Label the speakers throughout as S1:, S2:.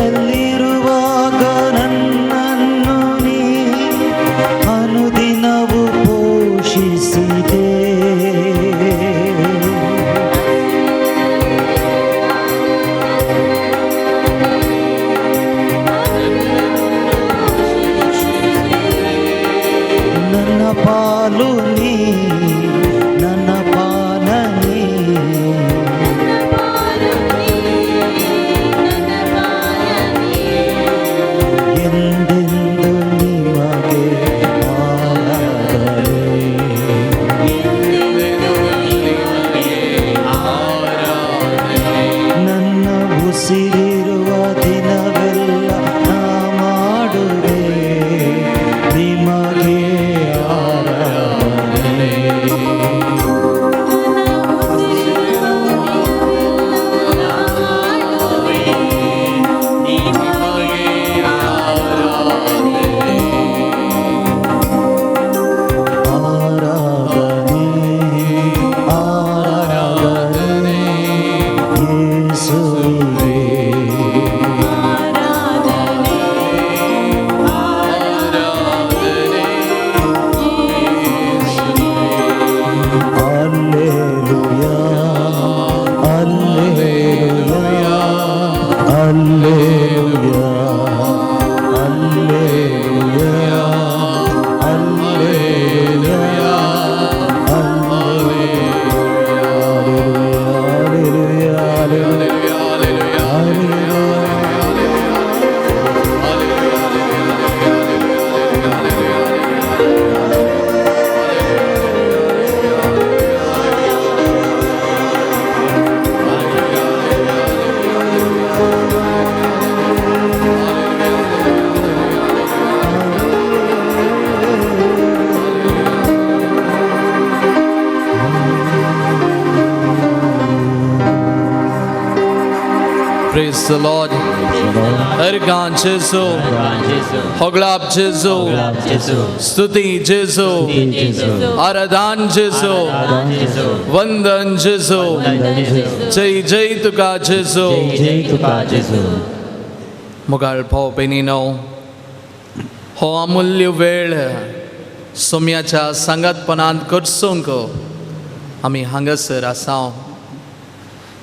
S1: ಹಸಿವೆಯಲ್ಲಿರುವಾಗ ನನ್ನನ್ನು ನೀ ಅನುದಿನವು ಪೋಷಿಸಿದೆ. ನನ್ನ ಪಾಲು ನೀ, ನನ್ನ ಪಾನ ನೀ.
S2: ನನ್ನ ಪಾಲು ನೀ, ನನ್ನ ಪಾನ ನೀ.
S1: ಎಂದೆಂದು ನಿಮಗೆ ಆರಾಧನೆ.
S2: ಎಂದೆಂದು ನಿಮಗೆ ಆರಾಧನೆ.
S1: ನನ್ನ ಉಸಿರಿರುವ ದಿನವೆಲ್ಲ ನಾ ಮಾಡುವೆ ನಿಮಗೆ ಆರಾಧನೆ.
S2: ನನ್ನ ಉಸಿರಿರುವ ದಿನವೆಲ್ಲ ಮಾಡುವೆ ನಿಮಗೆ ಆರಾಧನೆ.
S1: ಆರಾಧನೆ, ಆರಾಧನೆ ಯೇಸುವಿಗೆ.
S2: ಆರಾಧನೆ, ಆರಾಧನೆ ಯೇಸುವಿಗೆ.
S1: Alleluia, alleluia, alleluia, alleluia, alleluia, alleluia, alleluia, alleluia.
S3: Praise the Lord. Organ जेजू, होगळाप जेजू, स्तुती जेजू, आराधन जेजू, वंदन जेजू, जय जय तुका जेजू.
S1: जय तुका जेजू.
S3: मोगाळ भाव भयणीनो, हो अमूल्य वेळ सोम्याच्या सांगातपणांत करसूंक आमी हांगासर आसा.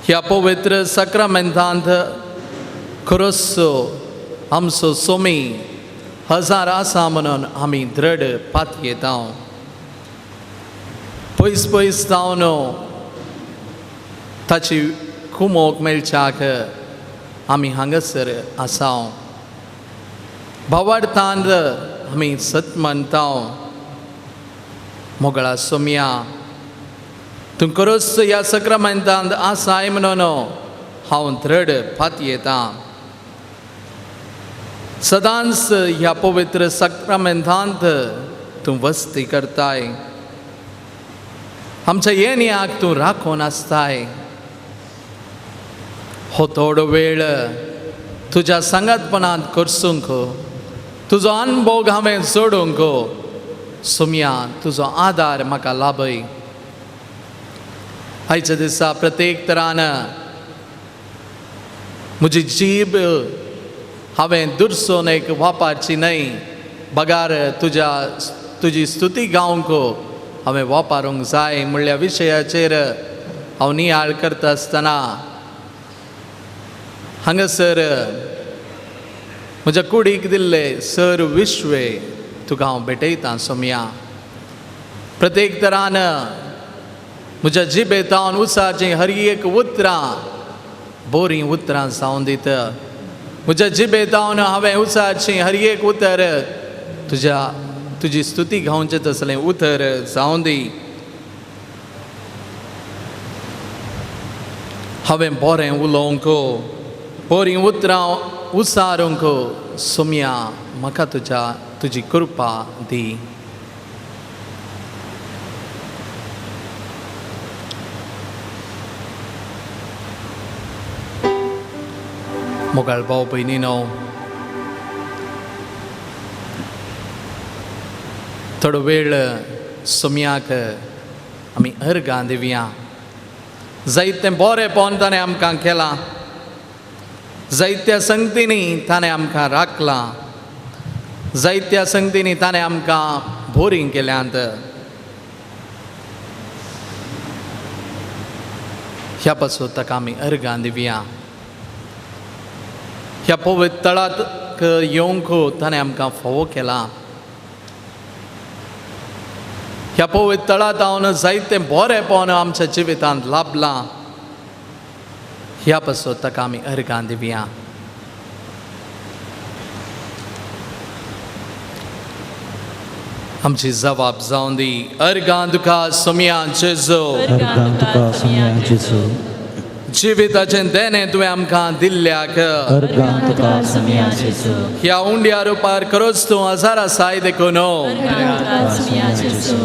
S3: ह्या पवित्र साक्रामेंतांत खरोच आमचो सोमी हजार आसा म्हणून आमी दृढ पातयेता. पयस पयस जावन ताची कुमोक मेळच्याक आमी हांगासर आसा. भावार्थान आमी सत मानता. मोगळा सोमया, तूं खरोच ह्या सक्रामेंतांत आसाय म्हणून हांव दृढ पातयेता. सदांच ह्या पवित्र सक्रामेंतांत तूं वस्ती करताय. आमच्या येण्याक तूं राखून आसताय. हो थोडो वेळ तुज्या सांगातपणांत करसूंक, तुजो अनभोग हांवें जोडूंक, सोमया तुजो आदार म्हाका लाभय. आयच्या दिसा प्रत्येक तरान म्हजी जीब हांवें दुरसोन एक वापरची न्हय, बगार तुज्या तुजी स्तुती गावंक हांवें वापरूंक जाय म्हणल्या विशयाचेर हांव नियाळ करता आसतना हांगासर म्हज्या कुडीक दिल्ले सर विश्वे तुका हांव भेटयतां सोमया. प्रत्येक तरान म्हज्या जिबेतावन उसाचीं हर एक उतरां बोरीं उतरां जावन दित. म्हज्या जिबेतावन हांवें उसाचीं हर एक उतर तुज्या तुजी स्तुती गावचें तसलें उतर जावन दी. हांवें बरें उलोवंक, बरीं उतरां उसारूंक सोमया म्हाका तुज्या तुजी कृपा दी. मोगाळ भाव भयणीनो, थोडो वेळ सोमयाक आमी अर्गां दिवया. जायतें बरेंपण ताणें आमकां केलां, जायत्या संगतींनी ताणें आमकां राखलां, जायत्या संगतींनी ताणें आमकां बोरींग केल्यांत. ह्या पासून ताका आमी अर्गां दिवया. ह्या पवित्र तळाक येवंक ताणें आमकां फावो केलां. ह्या पवित्र तळांत हांव जायतें बरेंपण आमच्या जिवितांत लाभलां. ह्या पासून ताका आमी अर्गां दिवया. आमची जबाब जावन दी. अर्गां तुका सोमया जेजू.
S1: अर्गां तुका सोमया जेजू.
S3: जिविताचें देणें तुवें आमकां दिल्ल्याक.
S1: अर्गां तुका सोमया जेजू.
S3: ह्या उंड्या रुपार खरोच तूं हजारा आसाय देखून
S2: अर्गां तुका सोमया जेजू.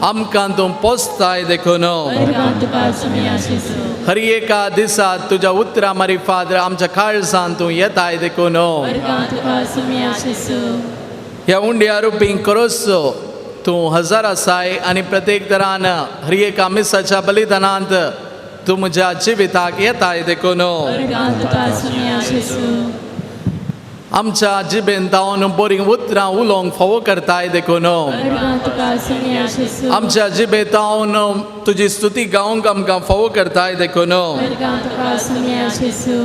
S3: आमकां तूं पोसताय देखून
S2: अर्गां तुका सोमया जेजू.
S3: हर एका दिसा तुज्या उतरां मारिफाद आमच्या काळजान तूं येताय देखून
S2: अर्गां तुका सोमया जेजू.
S3: ह्या उंड्या रुपी खरोच तूं हजार आसाय आनी प्रत्येक तरान हर एका मिसाच्या बलिदानांत तूं म्हज्या जिविताक येताय देखून
S2: अर्गां तुका सोमया जेजू.
S3: आमच्या जिबेन तावन बरीं उतरां उलोवंक फावो करताय देखून
S2: अर्गां तुका सोमया जेजू.
S3: आमच्या जिबे तावन तुजी स्तुती गावंक आमकां फावो करताय देखून
S2: अर्गां तुका सोमया जेजू.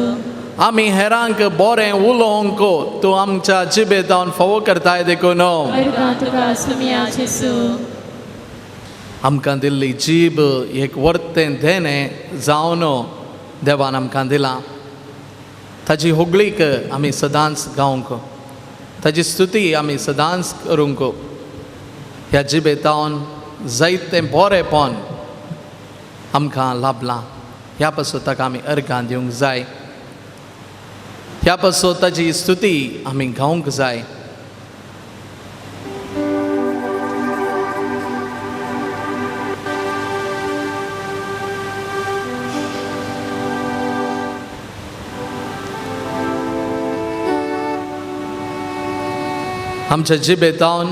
S3: आमी हेरांक बरें उलोवंक तूं आमच्या जिबे तावन फावो करताय देखून
S2: अर्गां तुका सोमया जेजू.
S3: आमकां दिल्ली जीब एक वर्तें देणें जावन देवान आमकां दिलां. ताजी होगळीक आमी सदांच गावंक, ताजी स्तुती आमी सदांच करूंक. ह्या जिबेतावन जायतें बरेंपण आमकां लाभलां. ह्या पासून ताका आमी अर्गां दिवंक जाय. ह्या पासून ताजी स्तुती आमी गावंक जाय. आमच्या जिबेतावन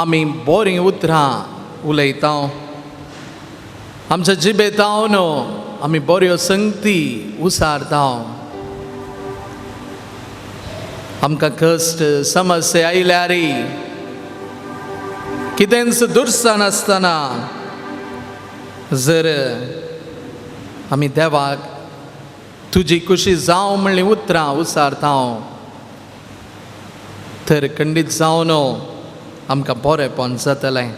S3: आमी बोरीं उतरां उलयता. आमच्या जिबेतावन आमी बऱ्यो संगती उसारता. आमकां कश्ट समस्या आयल्यार कितेंच दुर्सनासतना जर आमी देवाक तुजी खुशी जावं म्हणली उतरां उसारता तर खंडीत जावन आमकां बरेंपण जातलें.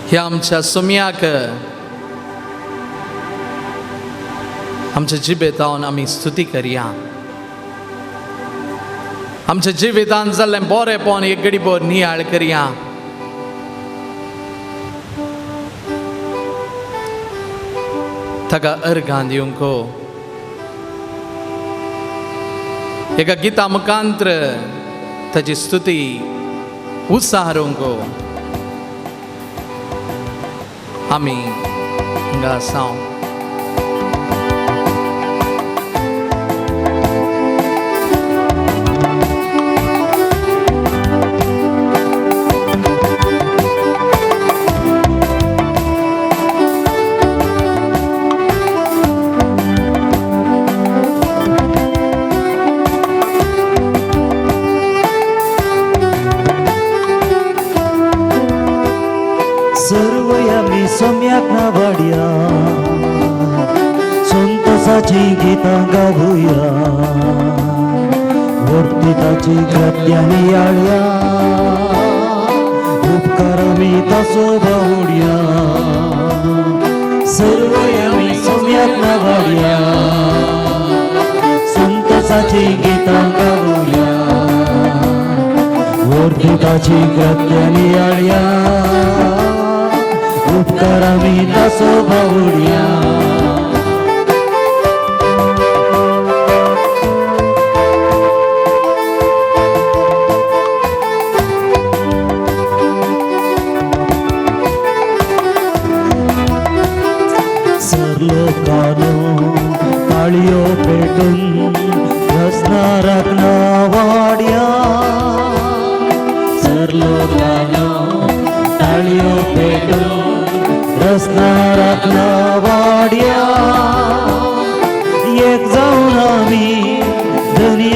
S3: ह्या आमच्या सोमयाक आमच्या जिबेतावन आमी स्तुती करया. आमच्या जिवितान जाल्लें बरेंपण एक गडीभर नियाळ करया. ताका अर्गां दिवंक एका गीता मुखांत्र ताजी स्तुती उत्साहरूंक आमी हांगा आसा.
S1: सोम्याक नावाड्या संतोषाची गीतां गावया, वर्तिताची कृत्यानी आळया, उपकार आमी ताचो बावड्या. सर्वय आमी सोम्याक नावाड्या संतोषाची गीतां गावया, वर्तिताची कृत्यानी आळया, उपकार आमी ताचो बावड्या.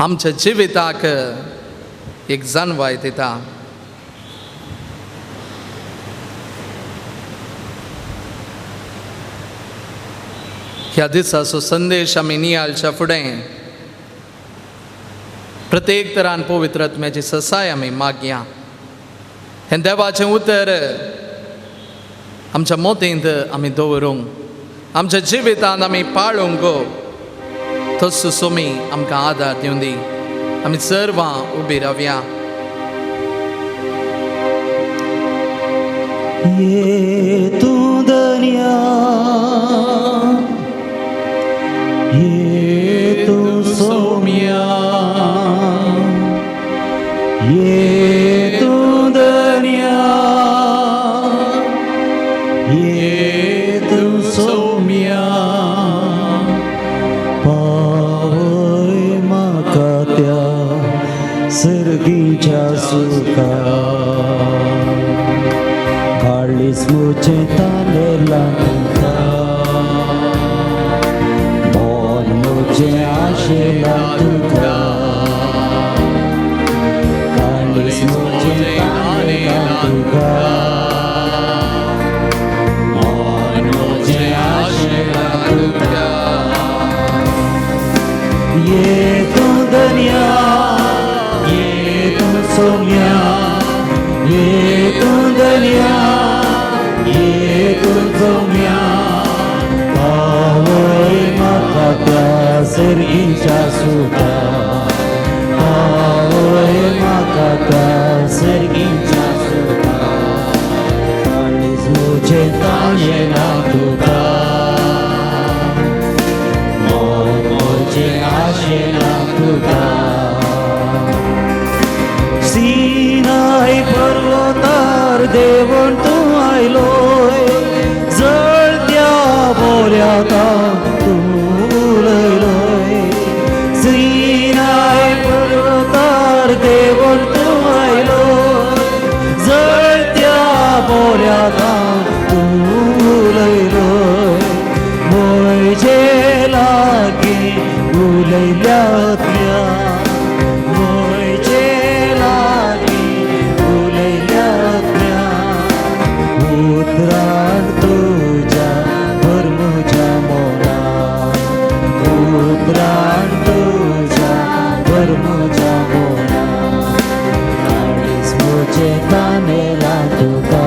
S3: आमच्या जिविताक एक जाणवाय दिता. ह्या दिसाचो संदेश आमी नियाळच्या फुडें प्रत्येक तरान पवित्र आत्म्याची ससाय आमी मागया. हें देवाचें उतर आमच्या मोतींत आमी दवरूंक, आमच्या जिवितांत आमी पाळूंक तसो सोमी आमकां आदार दिवं दी. आमी सर्वां उबी रावया.
S1: ये तूं दर्या, ये तूं सोम्या, ये तूं दर्या, ये तूं सोम्या, पावय म्हाका त्या सर्गीच्या सुखा, काळीज म्हजें तानेलां तुका, मन म्हजें आशेलां तुका, काळीज म्हजें तानेलां तुका, मन म्हजें आशेलां तुका. ये तूं दर्या, ये तूं सोम्या, ये तूं दर्या, ये तूं सोम्या, पावय म्हाका त्या सर्गीच्या सुखा, पावय म्हाका त्या सर्गीच्या सुखा, काळीज म्हजें तानेलां तुका, मन म्हजें आशेलां तुका. सिनाय पर्वतार देवण तूं आयलोय, जळत्या बोऱ्याता तूं उलयलोय. सिनाय पर्वतार देवण तूं आयलोय, जळत्या बोऱ्याता तूं उलयलोय. म्हजे लागीं उलयल्या, म्हजे लागीं उलयल्या, उतरान तुज्या भर म्हज्या मना, उतरान तुज्या भर म्हज्या मना, काळीज म्हजें तानेलां तुका,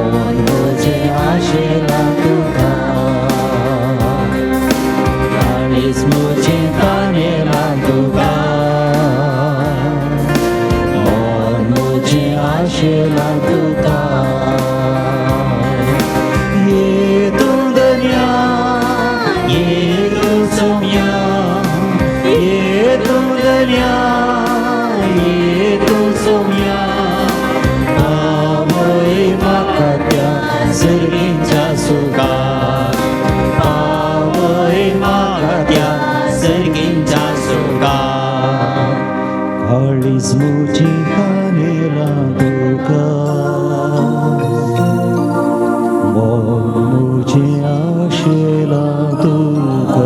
S1: मन म्हजें आशेलां तुका, काळीज म्हजें तानेलां तुका, मन म्हजें आशेलां तुका. ये तूं दर्या, ये तूं सोम्या, ये तूं दर्या, ये तूं सोम्या, पावय म्हाका त्या सर्गीच्या सुखा, पावय म्हाका त्या सर्गीच्या सुखा, काळीज म्हजें तानेलां तुका, मन म्हजें आशेलां तुका.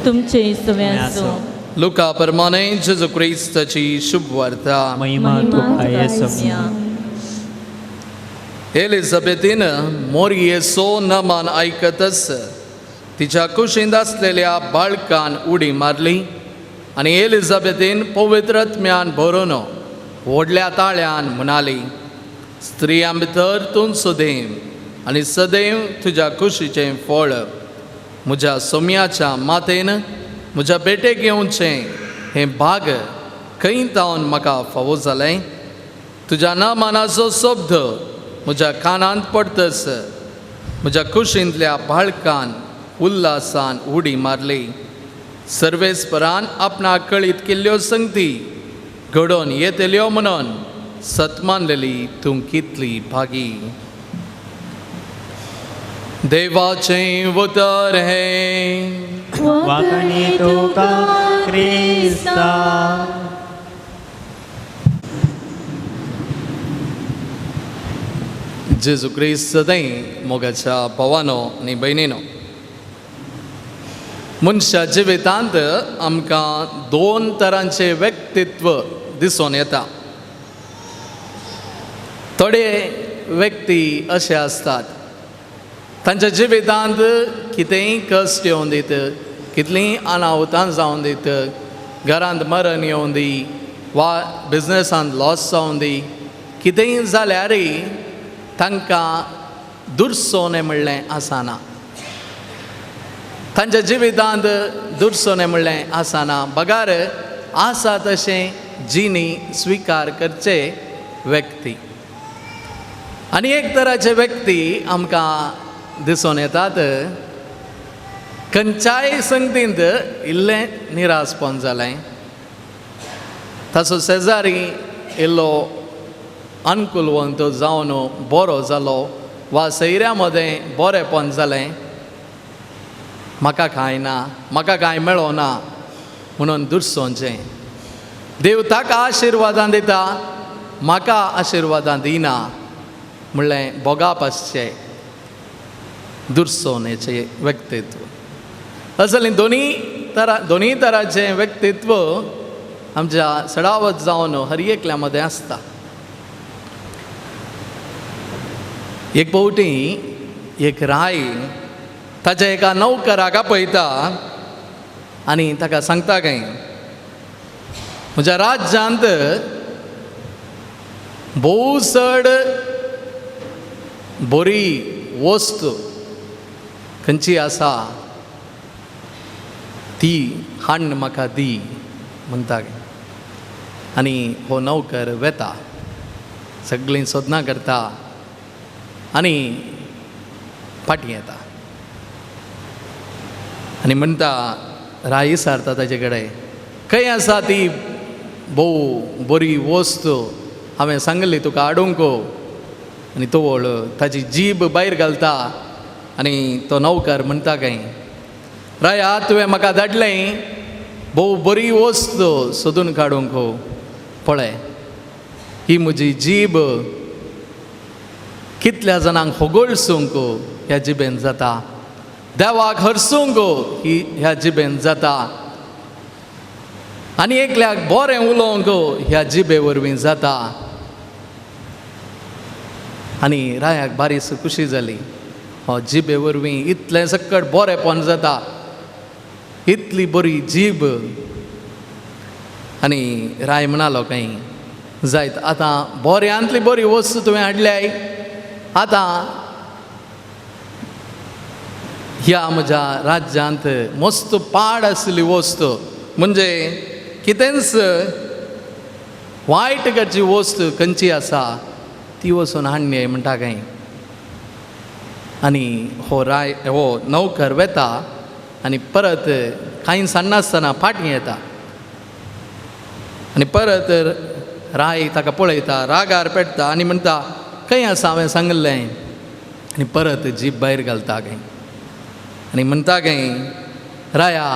S4: तुमचे सवे आसूं.
S3: लुका प्रमाणे जेजू क्रिस्ताची शुभवार्ता.
S5: महिमा तुका ये सोम्या.
S3: एलिझाबेथीन मोरयेचो नमान आयकतच तिच्या कुशींत आसलेल्या बाळकान उडी मारली आनी एलिझाबेथीन पवित्र आत्म्यान भरून व्हडल्या ताळ्यान म्हणाली, स्त्रियां भितर तूं सदैव आनी सदैव तुज्या कुशीचें फळ म्हज्या सोम्याच्या मातेन म्हज्या बेटेक येवचें हें भाग खंय तावन म्हाका फावो जालें. तुज्या नामानाचो शब्द म्हज्या कानांत पडतच म्हज्या कुशींतल्या बाळकान उल्हासान उडी मारली. सर्वेस्परान आपणाक कळीत केल्ल्यो संगती घडोवन येतल्यो म्हणून सतमानलेली तूं कितली भागी. देवाचें उतर हें
S5: वाकणी तुका क्रिस्ता.
S3: जेजू क्रिस्त सदांय मोगाच्या भावानो आनी भयणीनो, मनशा जिवितांत आमकां दोन तरांचे व्यक्तित्व दिसून येता. थोडे व्यक्ती अशे आसतात, तांच्या जिवितांत कितेंय कश्ट येवन दीत, कितलींय अनाहुतां जावन दीत, घरांत मरण येवन दी वा बिजनसांत लॉस जावन दी, कितेंय जाल्यारय तांकां दुरसोने म्हणलें आसना. तांच्या जिवितांत दुरसोने म्हणलें आसना, बगार आसा तशें जिणी स्विकार करचे व्यक्ती. आनी एक तराचे व्यक्ती आमकां दिसून येतात, खंयच्याय संगतींत इल्लें निरासपण जालें, ताचो शेजारी इल्लो अनुकुलवंत जावन बरो जालो वा सैऱ्या मदें बरेंपण जालें, म्हाका कांय ना, म्हाका कांय मेळोना म्हणून दुरसोवचें. देव ताका आशिर्वादां दिता, म्हाका आशिर्वादां दिना म्हणलें भोगाप आसचें दुरसोवणेचें व्यक्तित्व. असलें दोनूय तरांचें व्यक्तित्व आमच्या सडावत जावन हर एकल्या मदें आसता. एक फावटी एक राय ताच्या एका नौकराक आपयता आनी ताका सांगता काय, म्हज्या राज्यांत भोव चड बरी वस्त खंयची आसा ती हाडून म्हाका दी म्हणटा. आनी हो नौकर वेता, सगळीं सोदनां करता आनी फाटीं येता आनी म्हणटा, राय विचारता ताजे कडेन, खंय आसा ती भोव बरी वस्त हांवें सांगली तुका हाडूंक? आनी तवळ ताजी जीब भायर घालता आनी तो नौकर म्हणटा काय, राया तुवें म्हाका धाडलें भोव बरी वस्त सोदून काडूंक, पळय ही म्हजी जीब कितल्या जाणांक होगळसूंक ह्या जिबेन जाता, देवाक हरसूंक ही ह्या जिबेन जाता, आनी एकल्याक बरें उलोवंक ह्या जिबे वरवीं जाता. आनी रायाक बारीस खुशी जाली, हो जिबे वरवीं इतलें सकट बरेंपण जाता, इतली बरी जीब. आनी राय म्हणालो कांय जायत आतां बऱ्यांतली बरी वस्तू तुवें हाडल्याय, आतां ह्या म्हज्या राज्यांत मस्त पाड आशिल्ली वस्त म्हणजे कितेंच वायट करची वस्त खंयची आसा ती वचून हाडणी म्हणटा काय. आनी हो राय हो नौकर वेता आनी परत कांय सांगनासतना फाटीं येता आनी परत राय ताका पळयता, रागार पेटता आनी म्हणटा, खंय आसा हांवें सांगिल्लें? आनी परत जीप भायर घालता खंय आनी म्हणटा खंय, राया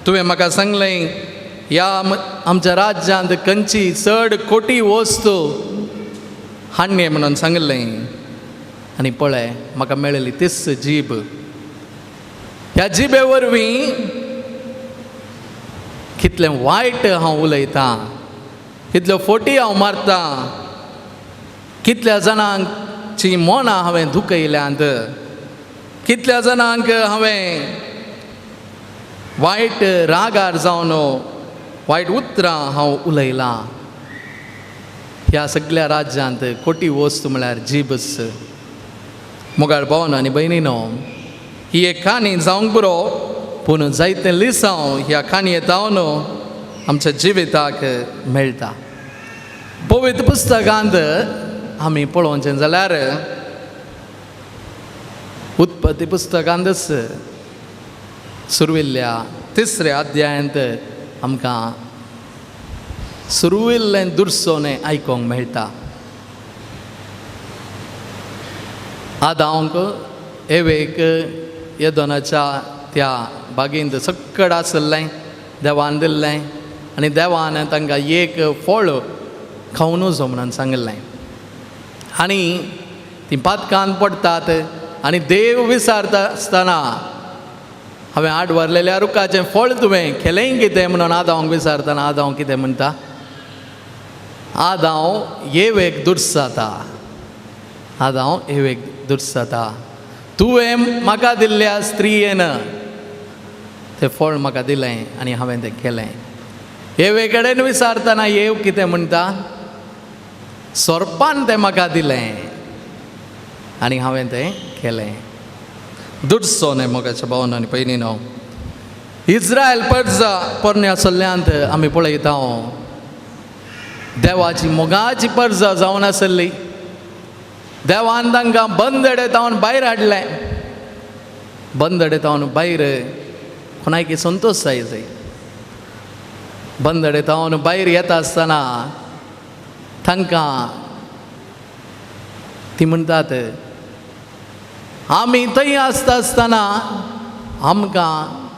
S3: तुवें म्हाका सांगलें ह्या आमच्या राज्यांत खंयची चड खोटी वस्तू हाडणी म्हणून सांगिल्लें, आनी पळय म्हाका मेळिल्ली तीच जीब, ह्या जिबे वरवीं कितलें वायट हांव उलयतां, कितल्यो फोटी हांव मारतां, कितल्या जाणांची मनां हांवें दुखयल्यांत, कितल्या जाणांक हांवें वायट रागार जावन वायट उतरां हांव उलयलां. ह्या सगळ्या राज्यांत खोटी वस्तू म्हळ्यार जीबच. मोगाळ भावन आनी भयणीनो, ही एक काणी जावंक पुरो, पूण जायतें लिसांव ह्या काणयेंत जावन आमच्या जिविताक मेळटा. पवित्र पुस्तकांत आमी पळोवचें जाल्यार उत्पत्ती पुस्तकांतच सुरविल्ल्या तिसऱ्या अध्यायांत आमकां सुरविल्लें दुरसोनें आयकूंक मेळटा. आदांक एवेक येदोनाच्या त्या बागेंत सक्कड आशिल्लें, देवान दिल्लें आनी देवान तांकां एक फळ खावनूच म्हणून सांगिल्लें. आनी तीं पातकान पडटात आनी देव विसारता आसतना हांवें आड व्हरलेल्या रुखाचें फळ तुवें केलें कितें म्हणून आदांवक विसारतना आदांव कितें म्हणटा? आदांव येवेक दुर्साता, आदांव येवेक दुर्साता, तुवें म्हाका दिल्ल्या स्त्रियेन तें फळ म्हाका दिलें आनी हांवें तें केलें. येवे कडेन विसारतना येव कितें म्हणटा? सोरपान तें म्हाका दिलें आनी हांवें तें केलें. दुडसो न्हय मोगाच्या भावन आनी पयलीं न्हू इस्रायल परजा पोरण्या सल्ल्यांत आमी पळयता देवाची मोगाची परजा जावन आसली. देवान तांकां बंदडे तावन भायर हाडलें. बंदडे तावन भायर कोणायकी संतोश जाय जाय. बंदडे तावन भायर येता आसतना तांकां ती म्हणटात आमी थंय आसता आसतना आमकां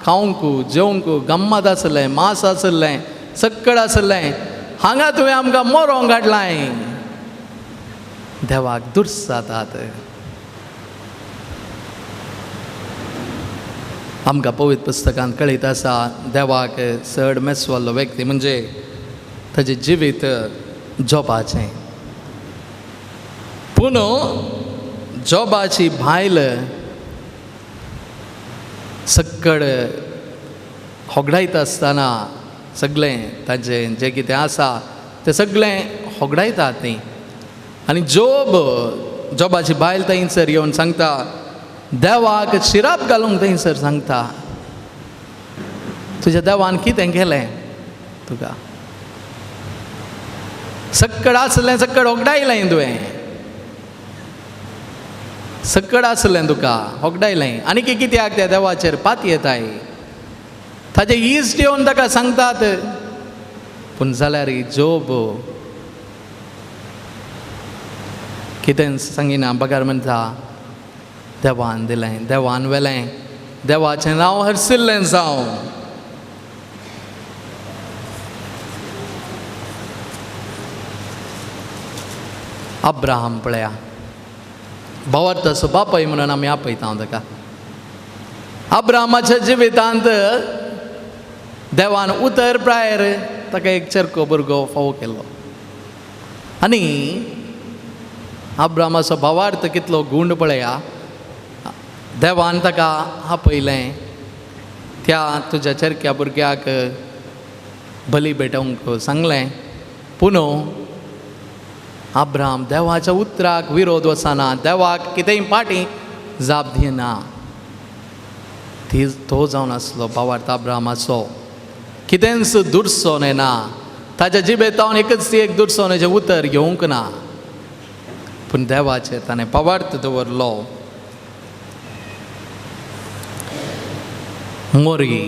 S3: खावंक जेवंक गम्मत आसलें, मांस आसलें, सक्कड आसलें, हांगा तुवें आमकां मरोंक हाडलाय. देवाक दुर्सातात. आमकां पवित्र पुस्तकांत कळीत आसा देवाक चड मेसवल्लो व्यक्ती म्हणजे ताजें जिवीत जोबाचें. पूण जोबाची बायल सक्कड होगडायता आसतना सगळें ताजें जें कितें आसा तें सगळें होगडायता ती. आनी जोब जोबाची बायल थंयसर येवन सांगता देवाक शिराप घालूंक थंयसर सांगता तुज्या देवान कितें केलें तुका? सक्कड आसलें सक्कड होगडायलें तुवें, सक्कड आसलें तुका होगडायलें आनी कित्याक त्या देवाचेर पात येताय? ताजे इश्ट येवन ताका सांगतात. पूण जाल्यार जोब कितें सांगिना बगर म्हणटा देवान दिलें, देवान वेलें, देवाचें नांव हरसिल्लें जावं. अब्राहम पळया भावार्थाचो बापाय म्हणून आमी आपयता हांव ताका. अब्राहमाच्या जिवितांत देवान उतर प्रायर ताका एक चरको भुरगो फावो केलो आनी अब्राहमाचो भावार्थ कितलो गूंड पळया. देवान ताका आपयलें त्या तुज्या चरक्या भुरग्याक बली भेटोवंक सांगलें. पूण अब्राहम देवाच्या उतराक विरोध वचना, देवाक कितेंय पाटी जाप दिना. ती तो जावन आसलो भावार्थ अब्राहमाचो. कितेंच दुरसो ना ताच्या जिबेतावन एकच एक दुरसोनेचें उतर घेवंक ना, पूण देवाचेर ताणें भावार्थ दवरलो. मोरी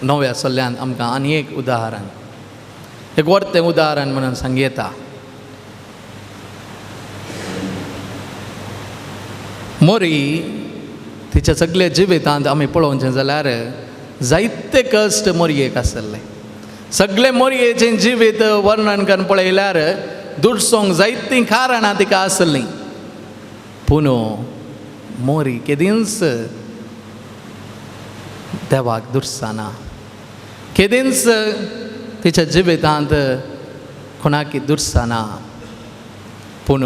S3: नव्या सल्ल्यान आमकां आनी एक उदाहरण, एक वर्तें उदाहरण म्हणून सांगयता. मोरी तिच्या सगल्या जिवितांत आमी पळोवचें जाल्यार जायते कश्ट मोरयेक आसले. सगळे मोरयेचें जिवीत वर्णन करून पळयल्यार दुडसोंक जायतीं कारणां तिका आसलीं. पूण मोरी केदींच देवाक दुडसाना, केदींच तिच्या जिवितांत कोणाकी दुडसाना, पूण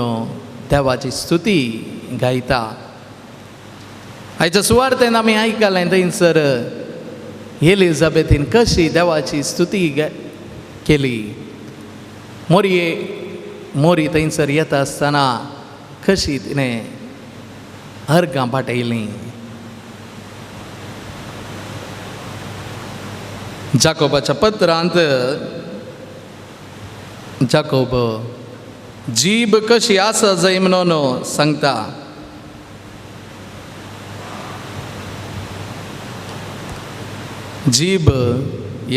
S3: देवाची स्तुती गायता. आयच्या सुवार्थेन आमी आयकलें थंयसर एलिझाबेथीन कशी देवाची स्तुती केली. मोरये मोरी थंयसर येता आसतना कशी तिणें अर्गां पाटयलीं. जाकोबाच्या पत्रांत जाकोब जीब कशी आसा जाय म्हणून सांगता. जीब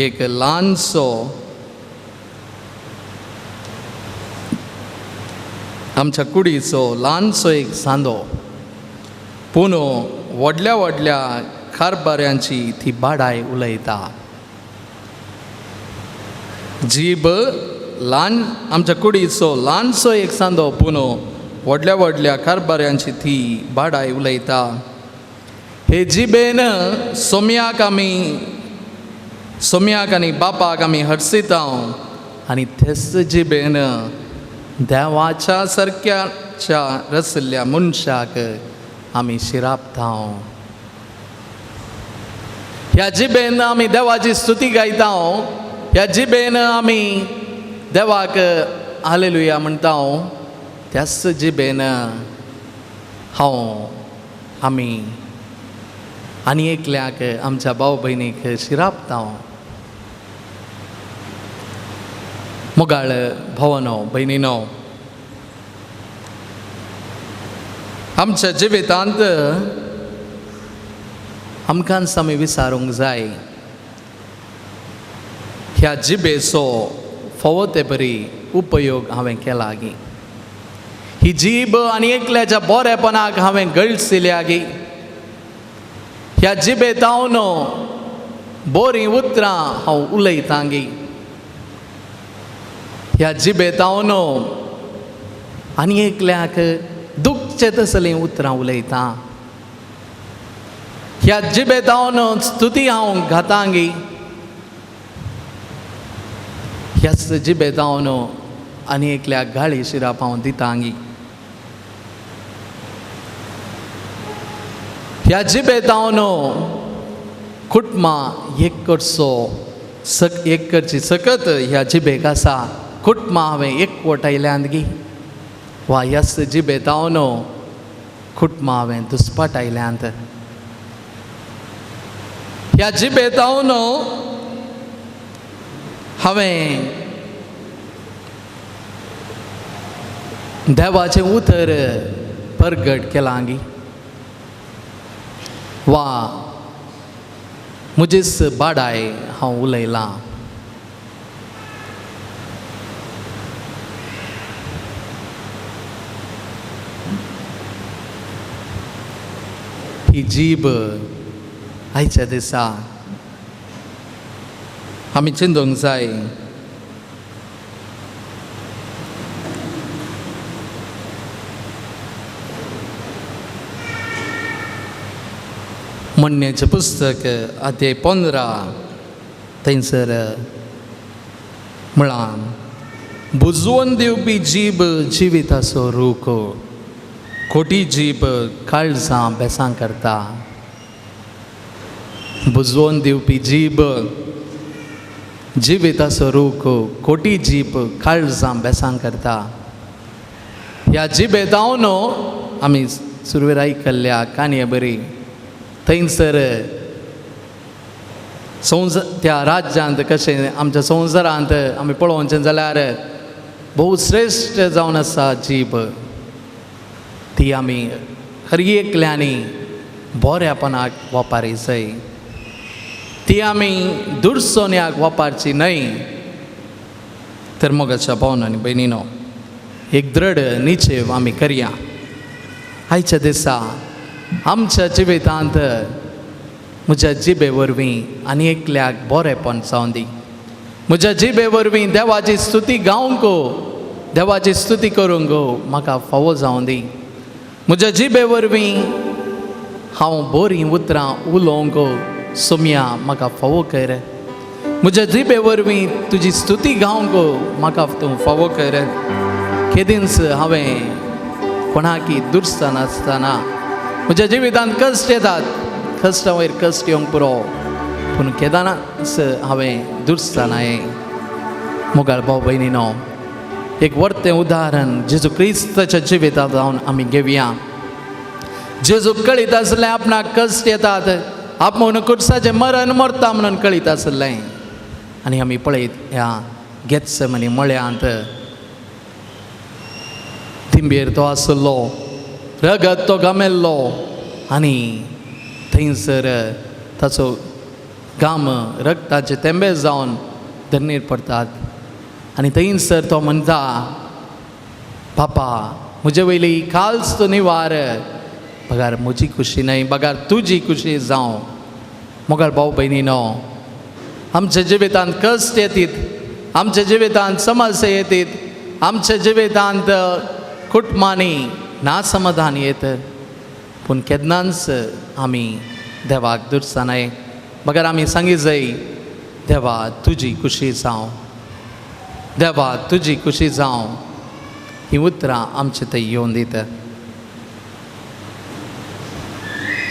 S3: एक ल्हानसो आमच्या कुडीचो ल्हानसो एक सांदो, पूण व्हडल्या व्हडल्या कारबाऱ्यांची ती बाडाय उलयता. जीब ल्हान आमच्या कुडीचो ल्हानसो एक सांदो, पूण व्हडल्या व्हडल्या कारबाऱ्यांची ती बाडाय उलयता. हे जिबेन सोम्याक आमी सोम्याक आनी बापाक आमी हर्सिता आनी तेच जिबेन देवाच्या सारक्याच्या रसल्या मनशाक आमी शिरापता. ह्या जिबेन आमी देवाची स्तुती गायता, ह्या जिबेन आमी देवाक हालेलुया म्हणटा, त्याच जिबेन हांव आमी आनी एकल्याक आमच्या भाव भयणीक शिरापता. मोगाळ भवनो भयणीनो, आमच्या जिवितांत आमकांच आमी विचारूंक जाय, ह्या जिबेचो फावो ते बरी उपयोग हांवें केला गी? ही जीब आनी एकल्याच्या बरेपणाक हांवें गळसिल्या गी? ह्या जिबेतावन बरीं उतरां हांव उलयतां गी? ह्या जिबेतावन आनी एकल्याक दुखचे तसलीं उतरां उलयतां? ह्या जिबेतावन स्तुती हांव घातां गी? ह्याच जिबेतावन आनी एकल्याक गाळी शिराप हांव दितां गी? ह्या जिबेतावन कुटुंबां एक करचो सक एक करची सकत ह्या जिबेक आसा, कुटुंबां हांवें एकवटायल्यांत गी? वा ह्याच जिबेतावन कुटुंबां हांवें दुस्पाटायल्यांत? ह्या जिबेतावन हांवें देवाचें उतर परगट केलां गी? वा म्हजीच बाडाय हांव उलयलां? ही जीब आयच्या दिसा आमी चिंतूंक जाय. म्हणण्याचें पुस्तक अध्याय 15 थंयसर म्हळां, बुजवून दिवपी जीब जिविताचो रूख, खोटी जीब काळजां बेसां करता. बुजवून दिवपी जीब जिविताचो रूख, खोटी जीब काळजां बेसां करता. ह्या जिबेतावन आमी सुरवेर आयकल्ल्या काणये बरी थंयसर संवसार त्या राज्यांत कशें आमच्या संवसारांत आमी पळोवचें जाल्यार भोव श्रेश्ठ जावन आसा जीब, ती आमी हर एकल्यांनी बऱ्यापणाक वापरी जाय, ती आमी दुरसोन्याक वापरची न्हय. तर मोगाच्या भावन आनी भयणीनो, एक दृढ निश्चेव आमी करया. आयच्या दिसा आमच्या जिवितांत म्हज्या जिबे वरवीं आनी एकल्याक बरेपण जावं दी, म्हज्या जिबे वरवीं देवाची स्तुती गावंक, देवाची स्तुती करूंक म्हाका फावो जावं दी, म्हज्या जिबे वरवीं हांव बरीं उतरां उलोवंक सोम्या म्हाका फावो कर, म्हज्या जिबे वरवीं तुजी स्तुती गावंक म्हाका तूं फावो कर. केदींच हांवें कोणाकी दुर्सनासतना आसतना म्हज्या जिवितांत कश्ट येतात, कश्टां वयर कश्ट येवंक पुरो, पूण केदनाच हांवें दुर्सना. मोगाळ भाव भयणीनो, एक वर्तें उदाहरण जेजू क्रिस्ताच्या जिवितांत जावन आमी घेवया. जेजू कळीत आसलें आपणाक कश्ट येतात, आपूण कुर्साचें मरण मरता म्हणून कळीत आसलें. आनी आमी पळयत ह्या गेत्सेमनी मळ्यांत तिंबेर तो आसलो, रगत तो गमेल्लो आनी थंयसर ताचो गाम रगताचे तेंबे जावन धरणीर पडटात. आनी थंयसर तो म्हणटा, पापा म्हजे वयली काल्स तूं निवार, बगार म्हजी खुशी न्हय बगार तुजी खुशी जावं. मोगाळ भाव भयणीनो, आमच्या जिवितांत कश्ट येतीत, आमच्या जिवितांत समस्या येतीत, आमच्या जिवितांत कुटुंबांनी नासमाधान येत, पूण केन्नाच आमी देवाक दुरसानाय, मगर आमी सांगी जाय, देवा तुजी खुशी जावं, देवा तुजी खुशी जावं. ही उतरां आमचे थंय येवन दिता.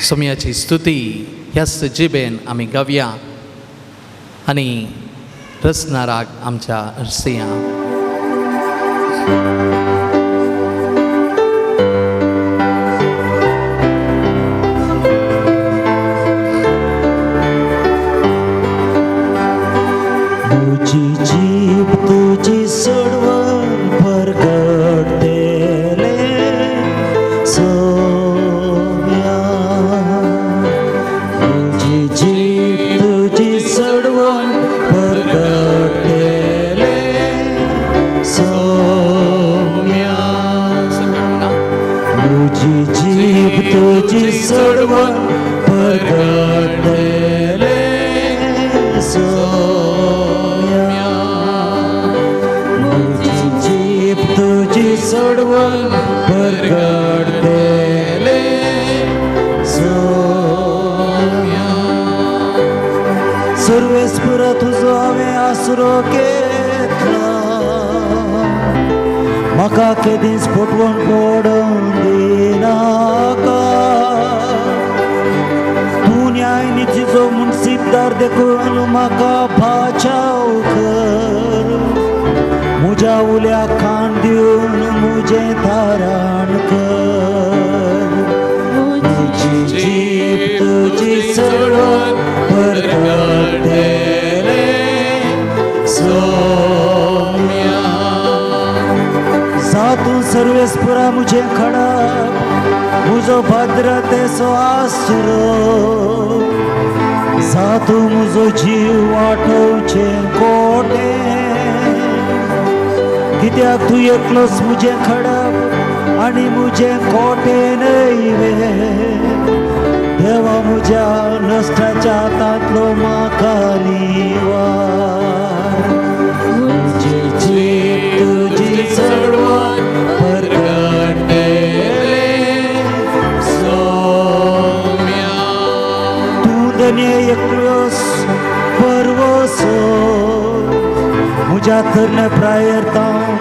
S3: सोम्याची स्तुती ह्याच जिबेन आमी गावया आनी रसनाराक आमच्या रसिया.
S1: तुजी जीब तुजी सोडवण परगटतेले सोम्या, तुजी जीब तुजी सोडवण परगटतेले सोम्या, तुजी जीब तुजी सोडवण परगटतेले सोम्या, तुजी जीब तुजी सोडवण परगटतेले सोम्या. सर्वेस्पुरा तुजो हांवें आसरो घेतला, म्हाका केदींच फटवण पडोवंक दिनाका. तूं न्याय नितीचो मुन्सिपदार देखून म्हाका बाचाव कर, म्हज्या उल्याक कान दिवन म्हजें तारण कर. तुजी जीब तुजी सोडून परगटतेले सोम्या, जातूं सर्वेस्पुरा म्हजें खडप, म्हजो भद्रतेचो आसरो, जातूं म्हजो जीव वाटोवचें कोटें. कित्याक तूं एकलोच म्हजें खडप आनी म्हजें कोटें न्हय वे, देवा म्हज्या नश्टाच्या हातांतलो म्हाका निवार. तुजी जीब तुजी चडवण परगटतेले
S3: सोम्या,
S1: तूं धनये एकलोच परवसो, म्हज्या तरणे प्रायेर तावन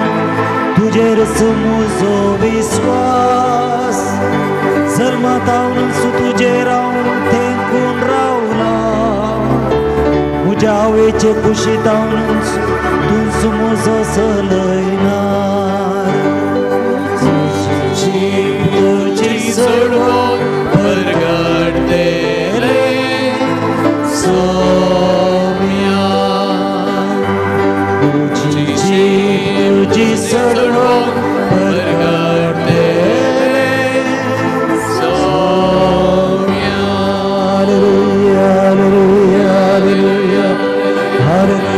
S1: तुजेरच म्हजो विस्वास, जल्मातावनूच तुजेर हांव तेंकून रावला, म्हज्या आवयचे कुशीतावनूच तूंच म्हजो चलयनार. तुजी जीब तुजी
S3: सोडवण परगटतेले सोम्या,
S1: तुजी जीब तुजी सोडवण परगटतेले
S3: Saumya.
S1: Hallelujah, hallelujah, hallelujah,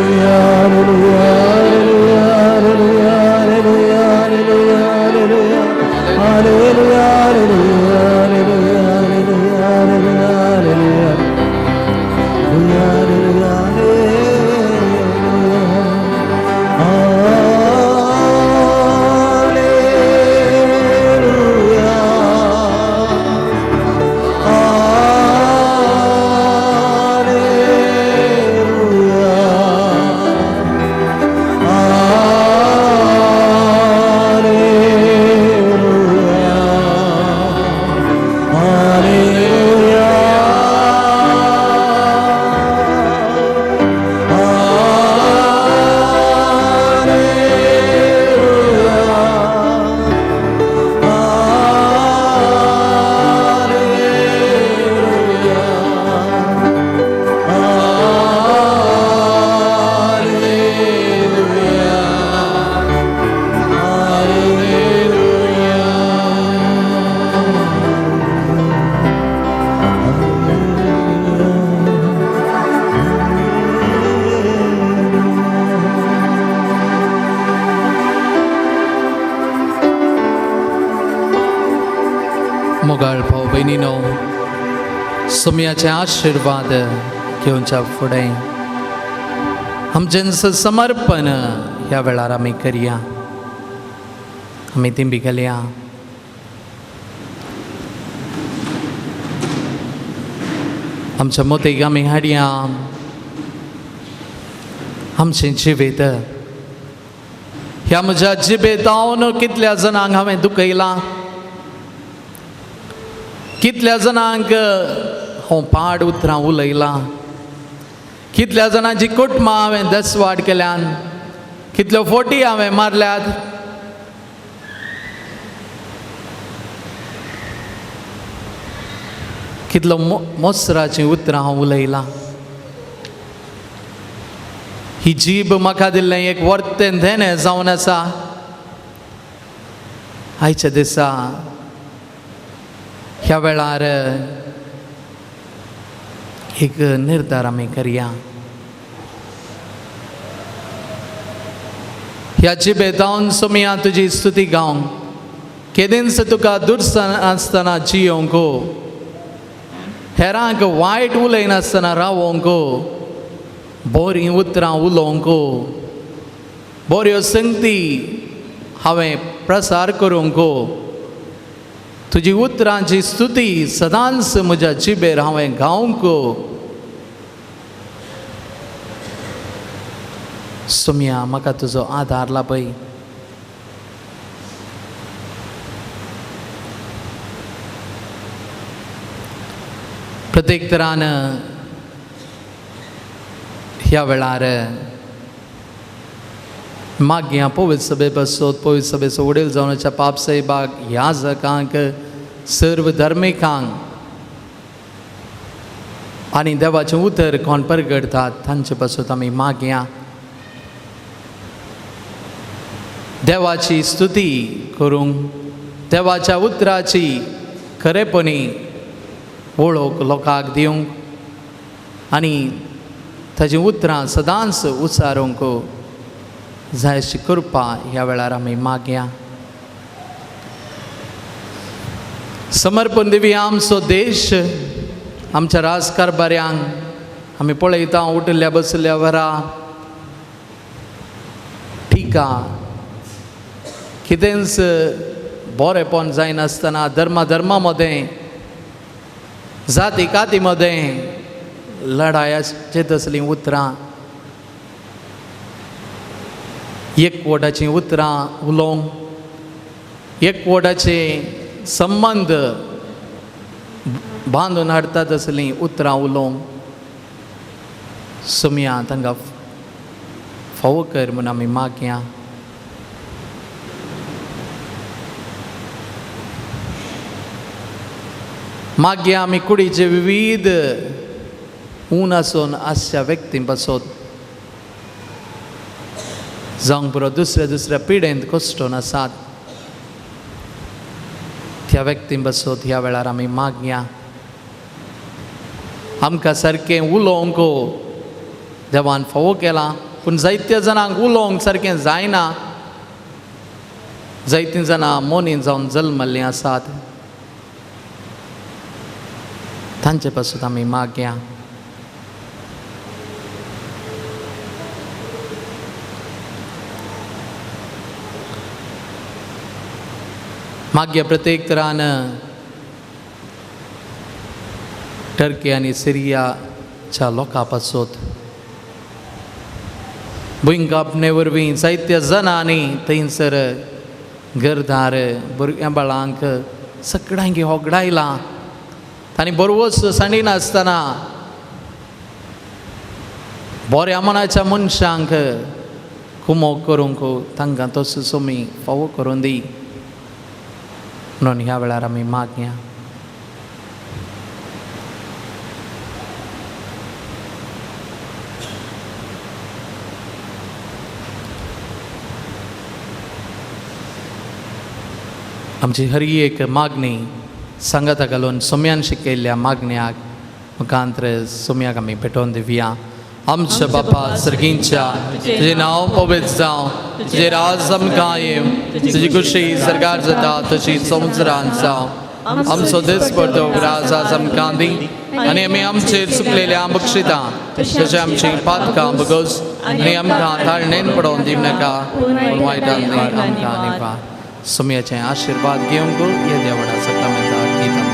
S1: hallelujah, hallelujah, hallelujah, hallelujah, hallelujah, hallelujah, hallelujah, hallelujah, hallelujah, hallelujah, hallelujah, hallelujah, hallelujah, hallelujah,
S3: मोगाळ भाव भयणीनो, सोम्याचे आशिर्वाद घेवच्या फुडें आमचें समर्पण ह्या वेळार आमी करया. आमी तिंबी घालया. आमच्या मोतीक आमी हाडया आमचें जिवीत. ह्या म्हज्या जिबेतावन कितल्या जाणांक हांवें दुखयलां, कितल्या जाणांक हांव पाड उतरां उलयलां, कितल्या जाणांची कुटुंबां हांवें दसवाड केल्यान, कितल्यो फोटी हांवें मारल्यात. कितलो मोसराचीं उतरां हांव उलयलां. ही जीब म्हाका दिल्लें एक वर्तें देणें जावन आसा. आयच्या दिसा ह्या वेळार एक निर्धार आमी करया. ह्या जिबेतावन सोमया तुजी स्तुती गावंक, केदींच तुका दुर्सन आसतना जियोंक, हेरांक वायट उलयनासतना रावोंक, बरीं उतरां उलोवंक, बऱ्यो संगती हांवें प्रसार करूंक, तुजी उतरांची स्तुती सदांच म्हज्या जिबेर हांवें गावंक. सोमया म्हाका तुजो आदार लाभय. प्रत्येक तरान ह्या वेळार मागया पवित्र सभे बसोत, पवित्र सभेचो वडील जावनाच्या पाप साहेबाक, याजकांक, सर्व धर्मिकांक आनी देवाचें उतर कोण परगडतात तांचे पासत आमी मागया. देवाची स्तुती करूंक, देवाच्या उतराची खरेपणी वळख लोकांक दिवंक आनी ताजी उतरां सदांच उचारूंक जाय अशी कृपा ह्या वेळार आमी मागया. समर्पण दिवया आमचो देश, आमच्या राजकारभाऱ्यांक. आमी पळयता उठिल्ल्या बसल्या वरा टिका कितेंच बरेंपण जायनासतना धर्मा धर्मा मदें, जाती काती मदें लढायाचे तसलीं उतरां, एकवटाचीं उतरां उलोवंक, एकवटाचे संबंद बांदून हाडटा तसलीं उतरां उलोवंक सोमया तांकां फावो कर म्हूण आमी मागया. मागया आमी कुडीचे विविध ऊन आसून आसच्या व्यक्तीं पासत जावंक पुरो दुसऱ्या दुसऱ्या पिडेंत कश्टून आसात त्या व्यक्तीं पासत ह्या वेळार आमी मागया. आमकां सारकें उलोवंक देवान फावो केलां, पूण जायत्या जाणांक उलोवंक सारकें जायना. जायतीं जाणां मोनी जावन जल्मल्लीं आसात, तांचे पासून आमी मागया. मागया प्रत्येक तरान टर्की आनी सिरियाच्या लोकां पासत भुंयकांपणे वरवीं जायत्या जाणांनी थंयसर घरदार भुरग्यां बाळांक सगळ्यांक होगडायलां. आनी बरवस सांडिनासतना बऱ्या मनाच्या मनशांक कुमोक करूंक तांकां तसो सोमी फावो करून दी म्हणून ह्या वेळार आमी मागया. आमची हर एक मागणी सांगाता घालून सोम्यान शिकयल्ल्या मागण्याक मुखांतर सोम्याक आमी भेटोवन दिवया. आमच्या बापा सर्गींच्या, तुजें नांव पवित्र जावं, तुजें राज आमकां येवं, तुजी खुशी सरकार जाता तशी संवसारांत जावं. आमचो दिसपडतो राज आज आमकां दी आनी आमी आमचेर चुकलेल्या बक्षिता तशें आमची पातकां बगस आनी आमकां ताळणेन पडोवन दिवं नाका, पूण वायटान आमकां निपा. सोमयाचे आशिर्वाद घेवंक येद्या व्हडा सक्रामेंता गीतां.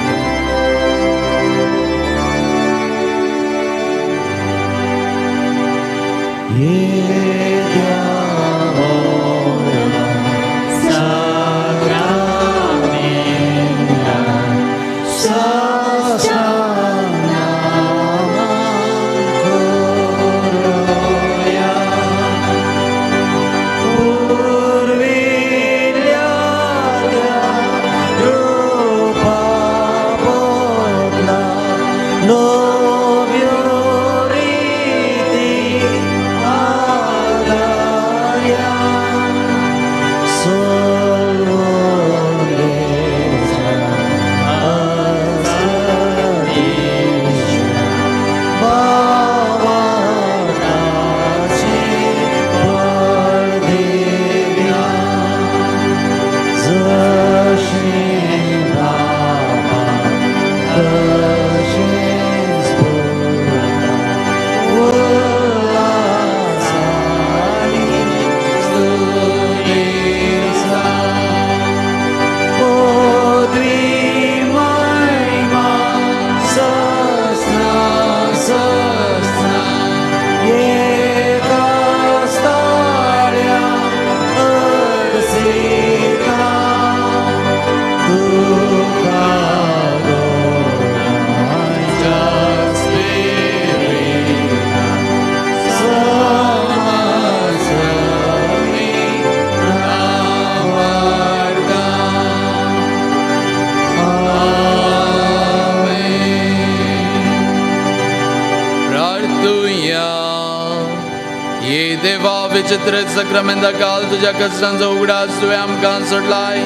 S3: विचित्र सक्रामेंता काल तुझ्या कष्टांचो उगडास तुवें आमकां सोडलाय.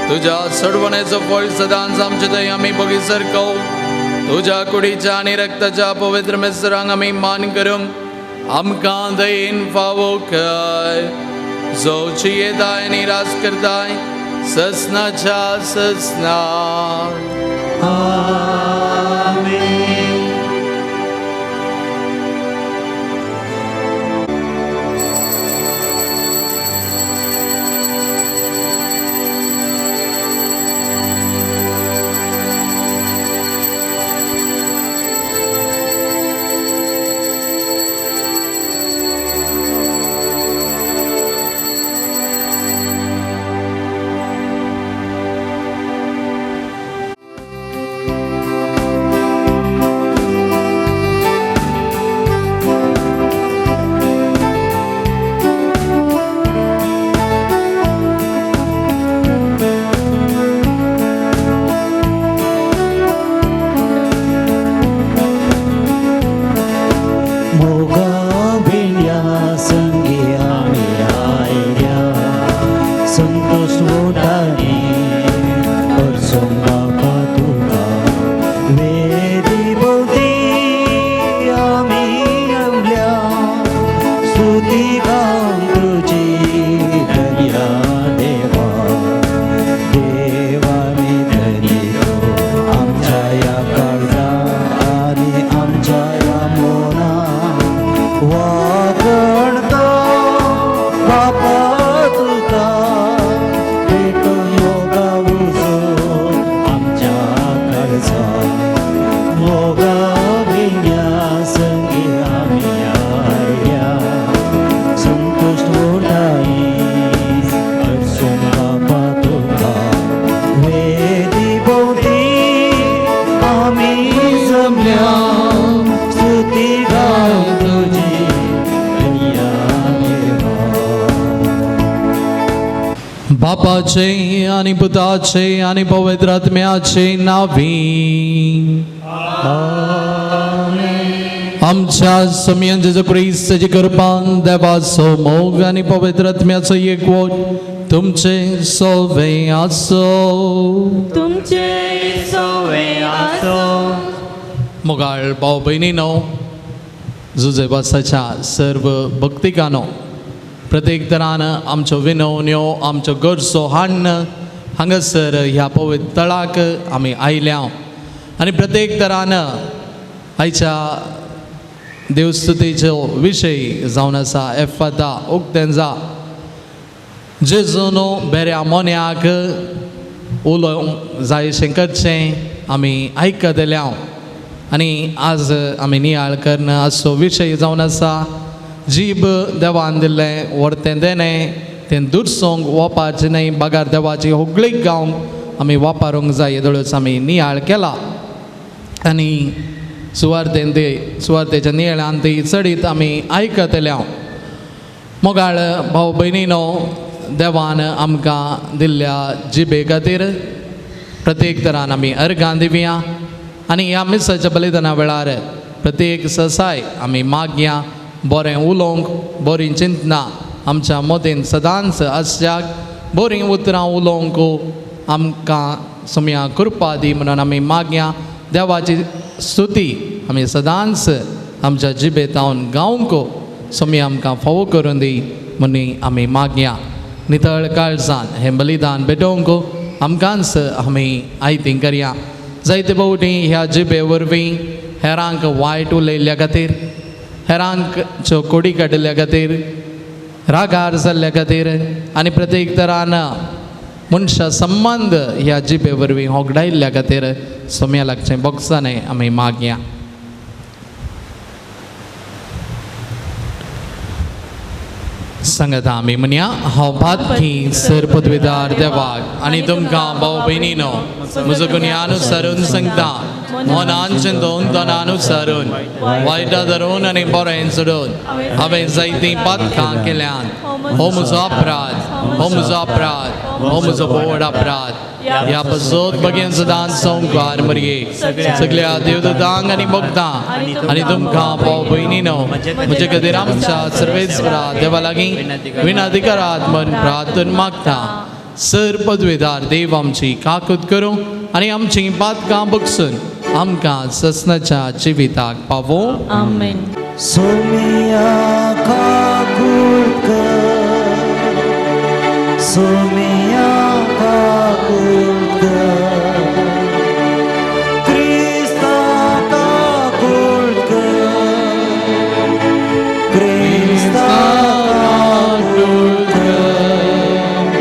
S3: तुझ्या सोडवण्याचो फळ सदांच आमचे थंय आमी बगी सरको. तुझ्या कुडीच्या आनी रक्ताच्या पवित्र मिसरांक आमी मान करूंक आमकां दयेन फावो कर. जो जियेताय आनी राज करताय ससनाच्या ससना. बापाचे आणि पुताचे आणि पवित्र आत्म्याचे नावी आमच्या समयन जेजू क्रिस्ताची कृपान देवाचो मोग आणि पवित्र आत्म्याचो एकवट तुमचे सोवे आसो.
S5: तुमचे सोवे आसो.
S3: मोगाळ भाव भयणीनो, जुजेवासाच्या सर्व भक्तिकानो, प्रत्येक तरान आमच्यो विनवण्यो आमच्यो गरजो हाडून हांगासर ह्या पवित्र तळाक आमी आयल्या आनी प्रत्येक तरान आयच्या देवस्तुतीचो विशय जावन आसा एफाता उक्तें जा. जेजून बेऱ्या मोन्याक उलोवंक जायशें करचें आमी आयकतले हांव. आनी आज आमी नियाळ करून असो विशय जावन आसा जीब देवान दिल्लें व्हरतें देणें तें दुरसोंक वापारचें न्हय बगार देवाची होगळीक गावंक आमी वापरूंक जाय येदोळच आमी नियाळ केला. आनी सुवार्तेन ते सुवार्तेच्या नियाळान ती चडीत आमी आयकतले हांव. मोगाळ भाव भयणीनो, देवान आमकां दिल्ल्या जिबे खातीर प्रत्येक तरान आमी अर्गां दिवया आनी ह्या मिसाच्या बलिदाना वेळार प्रत्येक ससाय आमी मागया बरें उलोवंक, बरीं चिंतना आमच्या मदेन सदांच आसच्याक, बरीं उतरां उलोवंक आमकां सोम्या कृपा दी म्हणून आमी मागया. देवाची स्तुती आमी सदांच आमच्या जिबेतावन गावंक सोम्या आमकां फावो करून दी म्हणून आमी मागया. नितळ काळजान हें बलिदान भेटोवंक आमकांच आमी आयतीं करया. जायते फावटी ह्या जिबे वरवीं हेरांक वायट उलयल्ल्या खातीर, हेरांक च्यो कोडी काडिल्ल्या खातीर, रागार जाल्ल्या खातीर आनी प्रत्येक तरान मनशा संबंद ह्या जिबे वरवीं होगडायल्ल्या खातीर सोम्या लागचें बोगसाणें आमी मागया. सांगता आमी म्हणया, हांव पातकी सर पदवीदार देवाक आनी तुमकां भाव भयणीनो म्हजो गुन्यांवानुसारून सांगता, मनान चिंतून तनानुसारून वायटा धरून आनी बरें सोडून हांवें जायतीं पातकां केल्यान. हो म्हजो अपराध, हो म्हजो अपराध, हो म्हजो व्हड अपराध. ह्या पासत बगेन सदांच संवकार मरये सगळ्या देवदूतांक आनी भक्तां आनी तुमकां भाव भयणीनो म्हजे खातीर आमच्या सर्वेस्परा देवा लागीं विनंती करात म्हण प्रार्थना मागता. सर पदवेदार देव आमची काकूत करूं आनी आमची पातकां बगसून आमकां ससनाच्या जिविताक पावों.
S5: आमेन.
S1: सोमिया काकूत कर, सोमिया काकूत कर, क्रिस्ता काकूत कर, क्रिस्ता काकूत कर,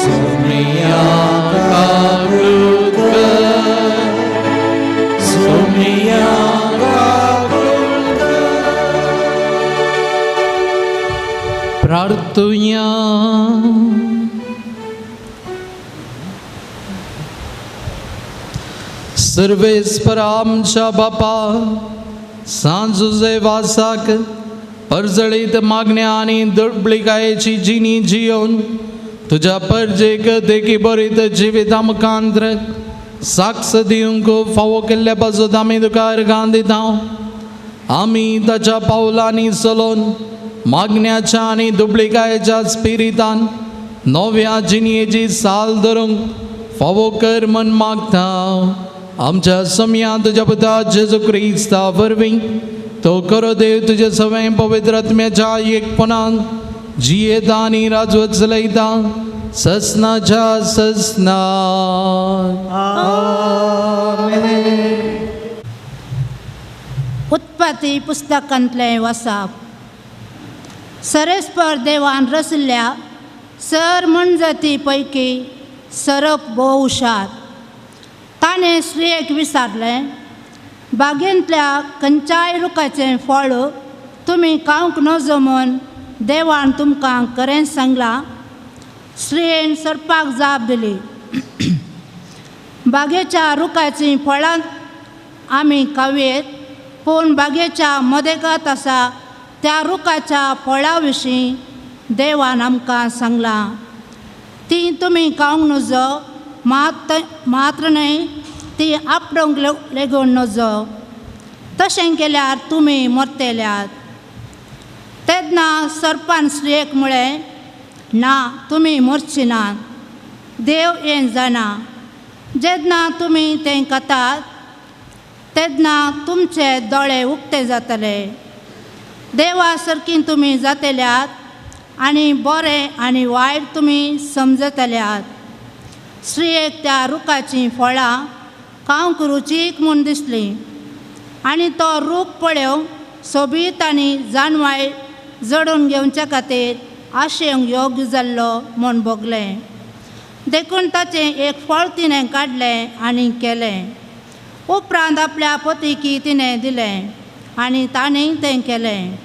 S1: सोमिया काकूत कर, सोमिया काकूत कर.
S3: प्रार्थुया. सर्वेस्परा आमच्या बापा, सांजुजे वासाक परजळीत मागण्या आनी दुर्बलिकायेची जिणी जियोवन तुज्या परजेक देखी बरीत जिविता मुखांत्र साक्ष दिवंक फावो केल्ल्या पासत आमी तुका अर्गां दिता. आमी ताच्या पावलांनी चलोवन मागण्याच्या आनी दुबळिकायेच्या स्पिरितान नव्या जिणयेची साल धरूंक फावो कर म्हण मागता. आमच्या सम्या तुज्या पुता जेजू क्रिस्ता वरवीं तो करो देव तुजे सवय पवित्र आत्म्याच्या एकपणान जियेता आनी राजवत चलयता ससनाच्या ससना.
S4: उत्पत्ती पुस्तकांतलें वसाप. सरेस्पर देवान रचल्ल्या सर मनजाती पैकी सरप भोव हुशार. ताणें स्त्रियेक विचारलें, बागेंतल्या खंयच्याय रुखाचें फळ तुमी खावंक नजो म्हूण देवान तुमकां खरेंच सांगलां. स्त्रियेन सरपाक जाप दिली, बागेच्या रुखाचीं फळां आमी खावयेत, पूण बागेच्या मदेगात आसा त्या रुखाच्या फळा विशीं देवान आमकां सांगलां, तीं तुमी खावंक नजो, मात मात्र न्हय ती आपडोंक लेगून नजो, तशें केल्यार तुमी मरतल्यात. तेन्ना सरपान स्त्रियेक म्हळें, ना, तुमी मरची नात, देव हें जाणा, जेन्ना तुमी तें खातात तेन्ना तुमचे दोळे उक्ते जातले, देवा सारकी तुमी जातल्यात आनी बरें आनी वायट तुमी समजतल्यात. स्त्रियेक त्या रुखाचीं फळां खावंक रुचीक म्हूण दिसलीं आनी तो रूख पळोवंक सोबीत आनी जाणवाय जडून घेवच्या खातीर आशेवंक योग्य जाल्लो म्हूण भोगलें. देखून ताचें एक फळ तिणें काडलें आनी केलें. उपरांत आपल्या पतीकी तिणें दिलें आनी ताणेंय तें केलें.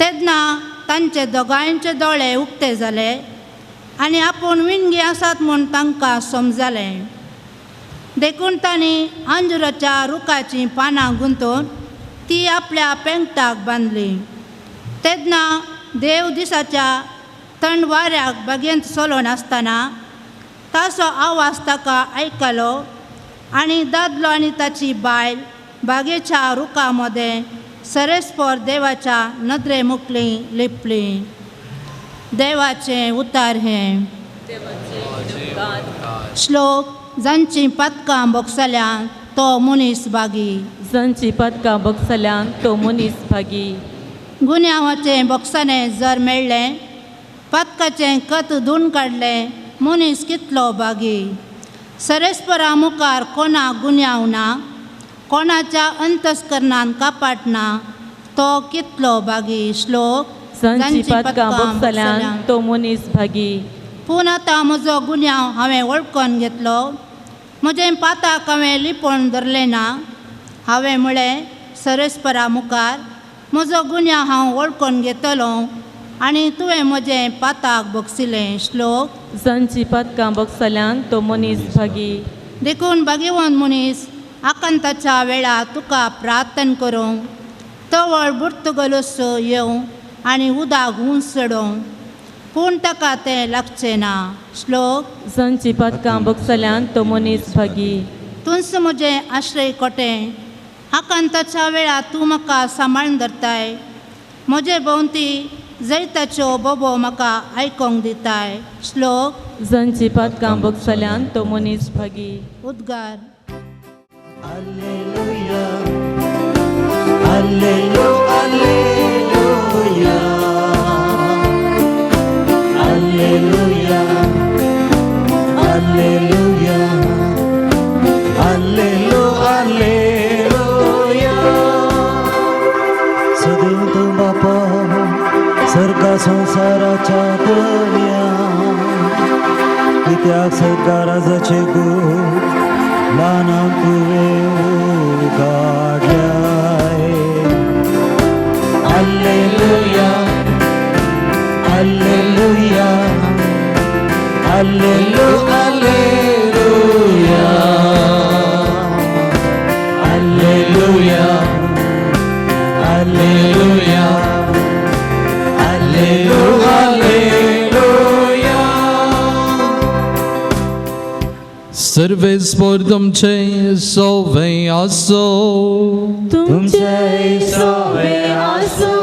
S4: तेन्ना तांचे दोगांयचे दोळे उक्ते जाले आनी आपूण विणगी आसात म्हूण तांकां समजलें. देखून तांणी अंजुराच्या रुखाचीं पानां गुंतून ती आपल्या पेंगटाक बांदली. तेन्ना देव दिसाच्या थंड वाऱ्याक बागेंत चलोन आसतना ताचो आवाज ताका आयकलो आनी दादलो आनी ताची बायल बागेच्या रुखा मदें सरेस्पर देवाच्या नदरे मुखली लिपली. देवाचें उतार हें. श्लोक. जांची पातकां भोगसल्यान तो मनीस भागी.
S5: जांची पातकां भोगसल्यान तो मनीस भागी.
S4: गुन्यांवाचें भोगसणें जर मेळ्ळें, पातकाचें कत धुवन काडलें, मनीस कितलो भागी. सरेस्परा मुखार कोणाक गुन्यांव ना, कोणाच्या अंतस्करणान कापाट ना, तो कितलो भागी. श्लोक.
S5: जांची पातकां भोगसल्यान तो मनीस भागी.
S4: पूण आतां म्हजो गुन्यांव हांवें वळखून घेतलो, म्हजें पाताक हांवें लिपोवन धरलें ना. हांवें म्हळें सरेस्परा मुखार म्हजो गुन्यांव हांव वळखून घेतलो आनी तुवें म्हजें पाताक भोगसिलें. श्लोक.
S5: जांची पातकां भोगसल्यान तो मनीस भागी.
S4: देखून भाग्यवंत मनीस आकांताच्या वेळार तुका प्रार्थन करूंक तवळ बुर्तुगलस येवं आनी उदक उंच चडोवंक, पूण ताका तें लागचें ना. श्लोक.
S5: जांची पातकां भोगसल्यान तो मनीस भागी.
S4: तूंच म्हजें आश्रय कोटें, आकांताच्या वेळार तूं म्हाका सांबाळून धरताय. म्हजे भोंवती जैताच्यो बोबो म्हाका आयकोंक दिताय. श्लोक.
S5: जांची पातकां भोगसल्यान तो मनीस भागी.
S4: उद्गार.
S1: Alleluia, alleluia, alleluia, alleluia, alleluia. सदैव तूं बापा सर्गा संवसाराच्या दर्या, कित्याक सर्गा राजाचे गो ल्हानांक तुवें उगाडल्याय. Alleluia, alleluia, alleluia, alleluia, alleluia, alleluia.
S3: सर्वेस्पर तुमचे सोवे आसो.
S5: तुमचे सोवे आसो.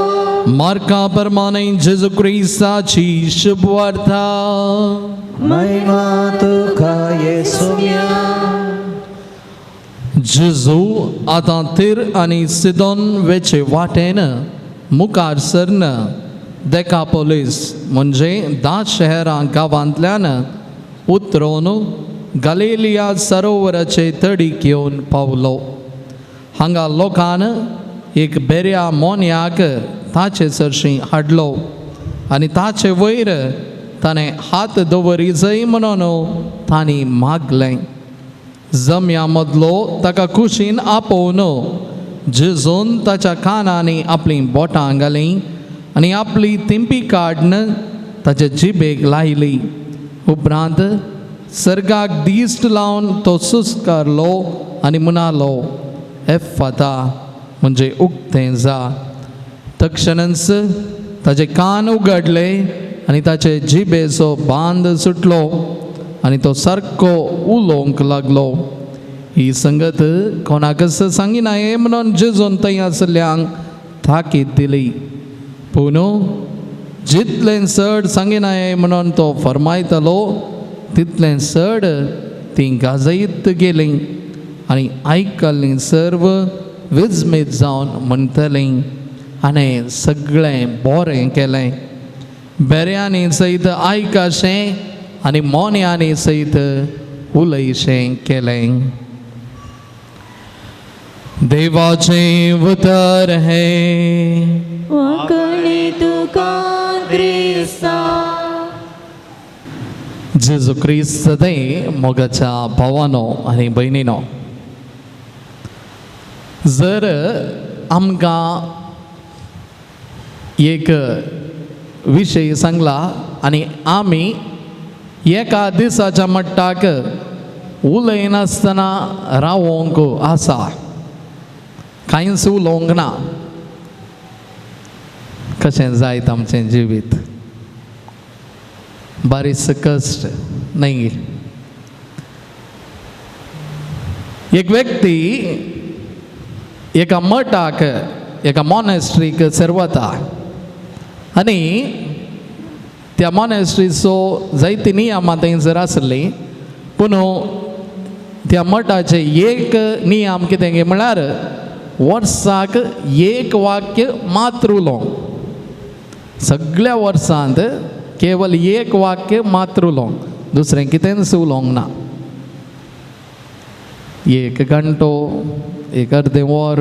S3: मार्का प्रमाणे जेजू क्रिस्ताची शुभवार्ता.
S1: महिमा तुका येसुम्या.
S3: जेजू आतां तीर आनी सिदोन वेचे वाटेन मुखार सरन देकापोलीस म्हणजे 10 शहरां गांवांतल्यान उतरून गलिलिया सरोवराचे तडीक येवन पावलो. हांगा लोकान एक बेऱ्या मोन्याक ताचे सरशीं हाडलो आनी ताचे वयर ताणें हात दवरी जय म्हणून तांणी मागलें. जम्या मदलो ताका कुशीन आपोवन जेजून ताच्या कानांनी आपलीं बोटां घालीं आनी आपली तिंपी काडून ताचे जिबेक लायली. उपरांत सर्गाक दिश्ट लावन तो सुस्कारलो आनी म्हणालो, एफाता, म्हणजे उक्तें जा. तक्षणच ताचे कान उगडले आनी ताचे जिबेचो बांद सुटलो आनी तो सारको उलोवंक लागलो. ही संगत कोणाकच सांगिना हें म्हणून जेजून थंय आसल्ल्यांक ताकीद दिली. पूण जितलें चड सांगिना हें म्हणून तो फरमायतलो तितलें चड तीं गाजयत गेलीं आनी आयकल्लीं सर्व विजमीत जावन म्हणटलीं आनी सगळें बरें केलें. बेऱ्यांनी सयत आयकाशें आनी मोन्यांनी सयत उलयशें केलें. देवाचें उतर हें.
S5: वांकणी तुका क्रिस्तांवा. क्रिस्ता.
S3: जेजू क्रिस्त सदांय मोगाच्या भावानो आनी भयणीनो, जर आमकां एक विशय सांगला आनी आमी एका दिसाच्या मट्टाक उलयनासतना रावोंक आसा, कांयच उलोवंक ना, कशें जायत आमचें जिवीत? बारीस कश्ट न्हय. एक व्यक्ती एका मठाक, एका मॉनेस्ट्रीक सर्वता आनी त्या मॉनेस्ट्रीचो जायते नियमां थंयसर आसली, पूण त्या मठाचे एक नियम कितें म्हळ्यार वर्साक एक वाक्य मात्र उलोवंक, सगळ्या वर्सांत केवल एक वाक्य मात्र उलोवंक, दुसरें कितेंच उलोवंक ना. एक घंटो, एक अर्दें वर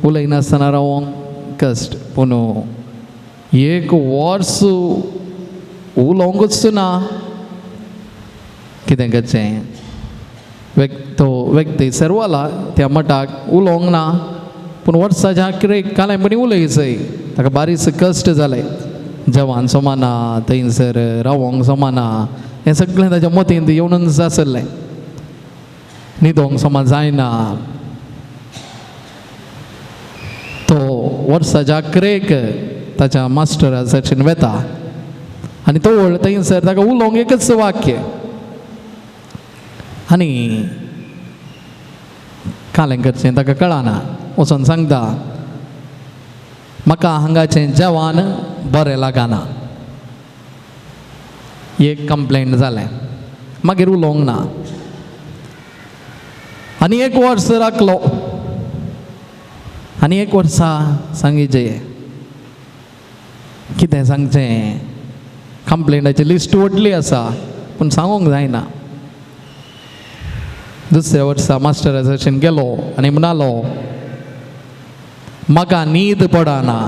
S3: उलयनासतना रावोंक कश्ट, पूण एक वर्स उलोवंकूच ना, कितें करचें? तो व्यक्ती सर्वाला त्या मठाक उलोवंक ना, पूण वर्साच्या अखेरेक कांय पणी उलयचय, ताका बारीस कश्ट जाले, जेवण सोमाना, थंयसर रावोंक सोमाना, हें सगळें ताच्या मतींत येवनूच आसलें, न्हिदोंक समा जायना. तो वर्साच्या अखेरेक ताच्या मास्टरा सचीन वेता आनी तो थंयसर ताका उलोवंक एकच वाक्य आनी कालें करचें ताका कळना, वचोन सांगता म्हाका हांगाचें जेवण बरें लागना. एक कंप्लेंट जालें, मागीर उलोवंक ना. आनी एक वर्स राखलो आनी एक वर्सा सांगिचें कितें सांगचें, कंप्लेंटाची लिस्ट व्हडली आसा पूण सांगूंक जायना. दुसऱ्या वर्सा मास्टरा सचीन गेलो आनी म्हणालो म्हाका न्हीद पडना.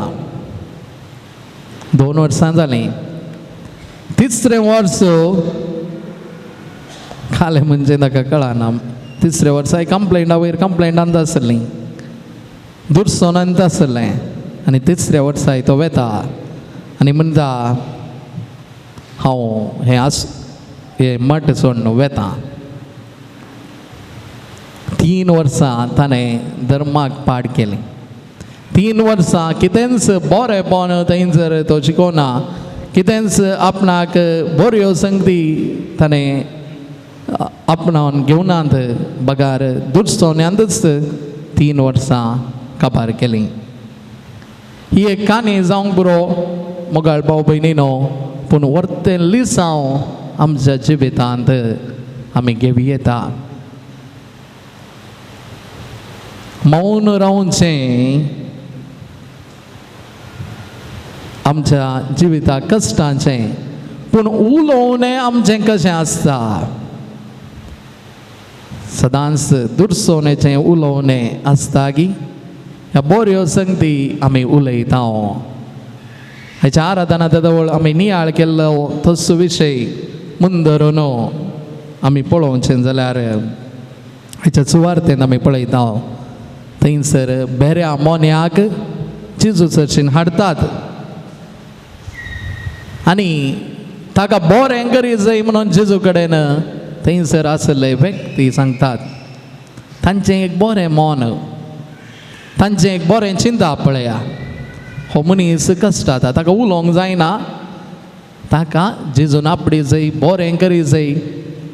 S3: 2 वर्सां जालीं. तिसरें वर्स खालें म्हणजे ताका कळना. तिसऱ्या वर्सा कंप्लेंटा वयर कंप्लेंटांत आसलीं, दुरसोनांत आसलें. आनी तिसऱ्या वर्सा तो वेता आनी म्हणटा हांव हें आस हें मठ सोडून वेता. 3 वर्सां ताणें धर्माक पाड केलें. 3 वर्सां कितेंच बरेंपण थंयसर तो शिकोना, कितेंच आपणाक बऱ्यो संगती ताणें आपणावन घेवनात, बगार दुरसोन्यांतच 3 वर्सां काबार केलीं. ही एक काणी जावंक पुरो मोगाळ भाव भयणीनो, पूण वर्तें लिसांव आमच्या जिवितांत आमी घेवं येता. मौन रावचें आमच्या जिविता कश्टांचें, पूण उलोवणें आमचें कशें आसता? सदांच दुरसोवणेचें उलोवणें आसता की ह्या बऱ्यो संगती आमी उलयता. हाच्या आराधना जवळ आमी नियाळ केल्लो तसो विशय मुंदरून आमी पळोवचें जाल्यार हाच्या सुवार्थेन आमी पळयता थंयसर बेऱ्या मोन्याक जेजू चर्चीन हाडटात आनी ताका बरें करी जाय म्हणून जेजू कडेन थंयसर आशिल्ले व्यक्ती सांगतात. तांचें एक बरें मन, तांचें एक बरें चिंता पळया, हो मनीस कश्टाता, ताका उलोवंक जायना, ताका जेजून आपडी जाय बरें करी जाय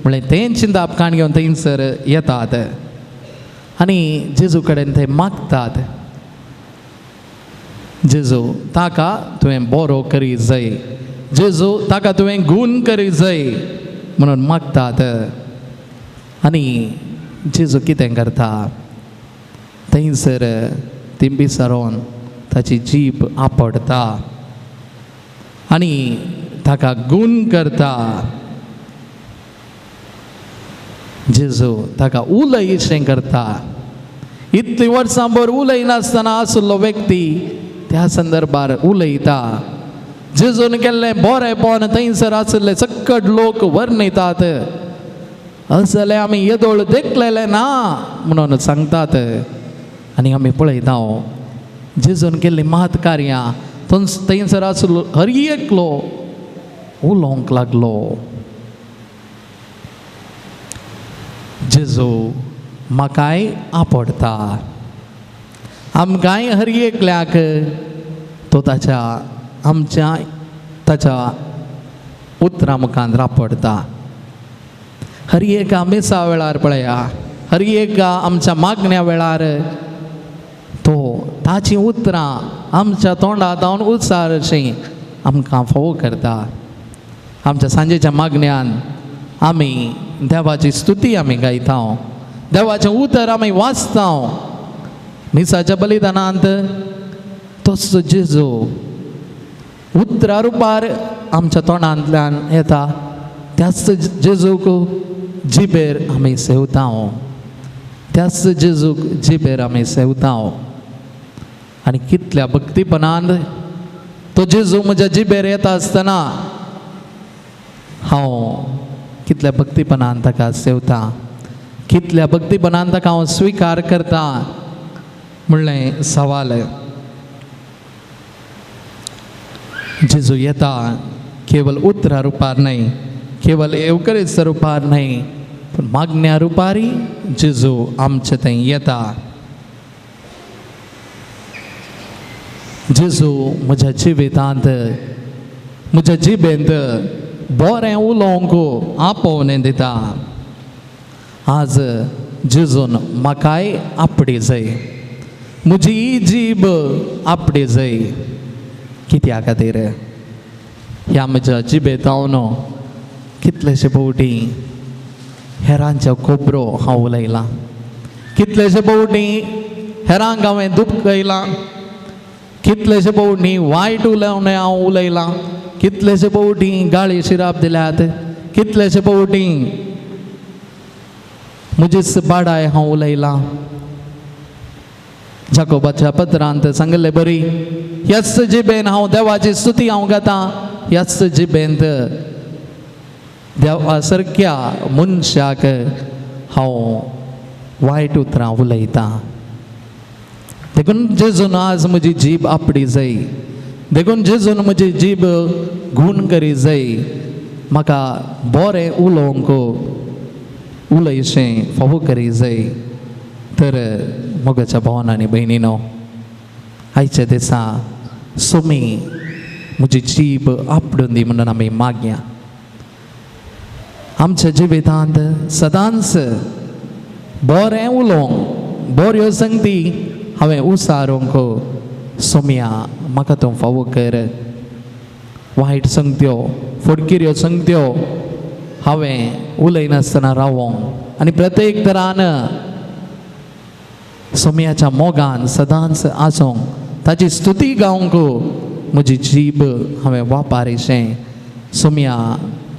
S3: म्हणलें तें चिंताप काण घेवन थंयसर येतात आनी जेजू कडेन ते मागतात, जेजू ताका तुवें बरो करी जाय, जेजू ताका तुवें गूण करी जाय म्हणून मागतात. आनी जेजू कितें करता, थंयसर तिंबी सारोवन ताची जीब आपडता आनी ताका गूण करता. जेजू ताका उलयशें करता. इतली वर्सां भर उलयनासतना आशिल्लो व्यक्ती त्या संदर्भार उलयता जेजून केल्लें बरेंपण थंयसर आशिल्ले सक्कड लोक वर्णयतात. असले आमी येदोळ देखलेले ना म्हणून सांगतात. आनी आमी पळयता जेजून केल्लीं महत् कार्यां थंयसर आशिल्लो हर एकलो उलोवंक लागलो. जेजू म्हाकाय आपडटा, आमकांय हर एकल्याक तो ताच्या आमच्या ताच्या उतरां मुखार रापडटा. हर एका मिसा वेळार पळया, हर एका आमच्या मागण्या वेळार तो ताचीं उतरां आमच्या तोंडा जावन उच्चारशीं आमकां फोव करता. आमच्या सांजेच्या मागण्यान आमी देवाची स्तुती आमी गायता, देवाचें उतर आमी वाचता. मिसाच्या बलिदानांत तसो जेजू उतरा रुपार आमच्या तोंडांतल्यान येता, त्याच जेजूक जिबेर आमी सेवता, त्याच जेजूक जिबेर आमी सेवता. आनी कितल्या भक्तीपणान तो जेजू म्हज्या जिबेर येता आसतना हांव कितल्या भक्तीपणान ताका सेवता, कितल्या भक्तीपणान ताका हांव स्विकार करता म्हणलें सवाल. जेजू येता केवल उतरा रुपार न्हय, केवल येवकरेच रुपार न्हय, पूण मागण्या रुपारी जेजू आमचे थंय येता. जेजू म्हज्या जिवितांत म्हज्या जिबेंत बरें उलोवंक आपोवणें दिता. आज जेजून म्हाकाय आपडी जाय, म्हजी जीब आपडी जाय. कित्या खातीर ह्या म्हज्या जिबेतावन कितलेशे फावटी हेरांच्यो खबरो हांव उलयलां, कितलेशे फावटी हेरांक हांवें दुखयलां, कितलेशे फावटी वायट उलोवणें हांव उलयलां, कितलेशे फावटी गाळी शिराप दिल्यात, कितलेशे फावटी म्हजीच बाडाय हांव उलयलां. जाकोबाच्या पत्रांत सांगिल्ले बरी ह्याच जिबेन हांव देवाची स्तुती हांव गाता, ह्याच जिबेंत देवा सारक्या मनशाक हांव वायट उतरां उलयतां. देखून जेजून आज म्हजी जीब आपडी जाय, देखून जेजून म्हजी जीब गूण करी जाय, म्हाका बरें उलोवंक उलयशें फावो करी जाय. तर मोगाच्या भावान आनी भयणीनो, आयच्या दिसा सुमी म्हजी जीब आपडून दी म्हणून आमी मागया. आमच्या जिवितांत सदांच बरें उलोवंक बऱ्यो संगती हांवें उसारूंक सोमया म्हाका तूं फावो कर. वायट संगत्यो फडकिऱ्यो संगत्यो हांवें उलयनासतना रावोंक आनी प्रत्येक तरान सोमयाच्या मोगान सदांच आसूंक ताची स्तुती गावंक म्हजी जीब हांवें वापारिशें. सोमया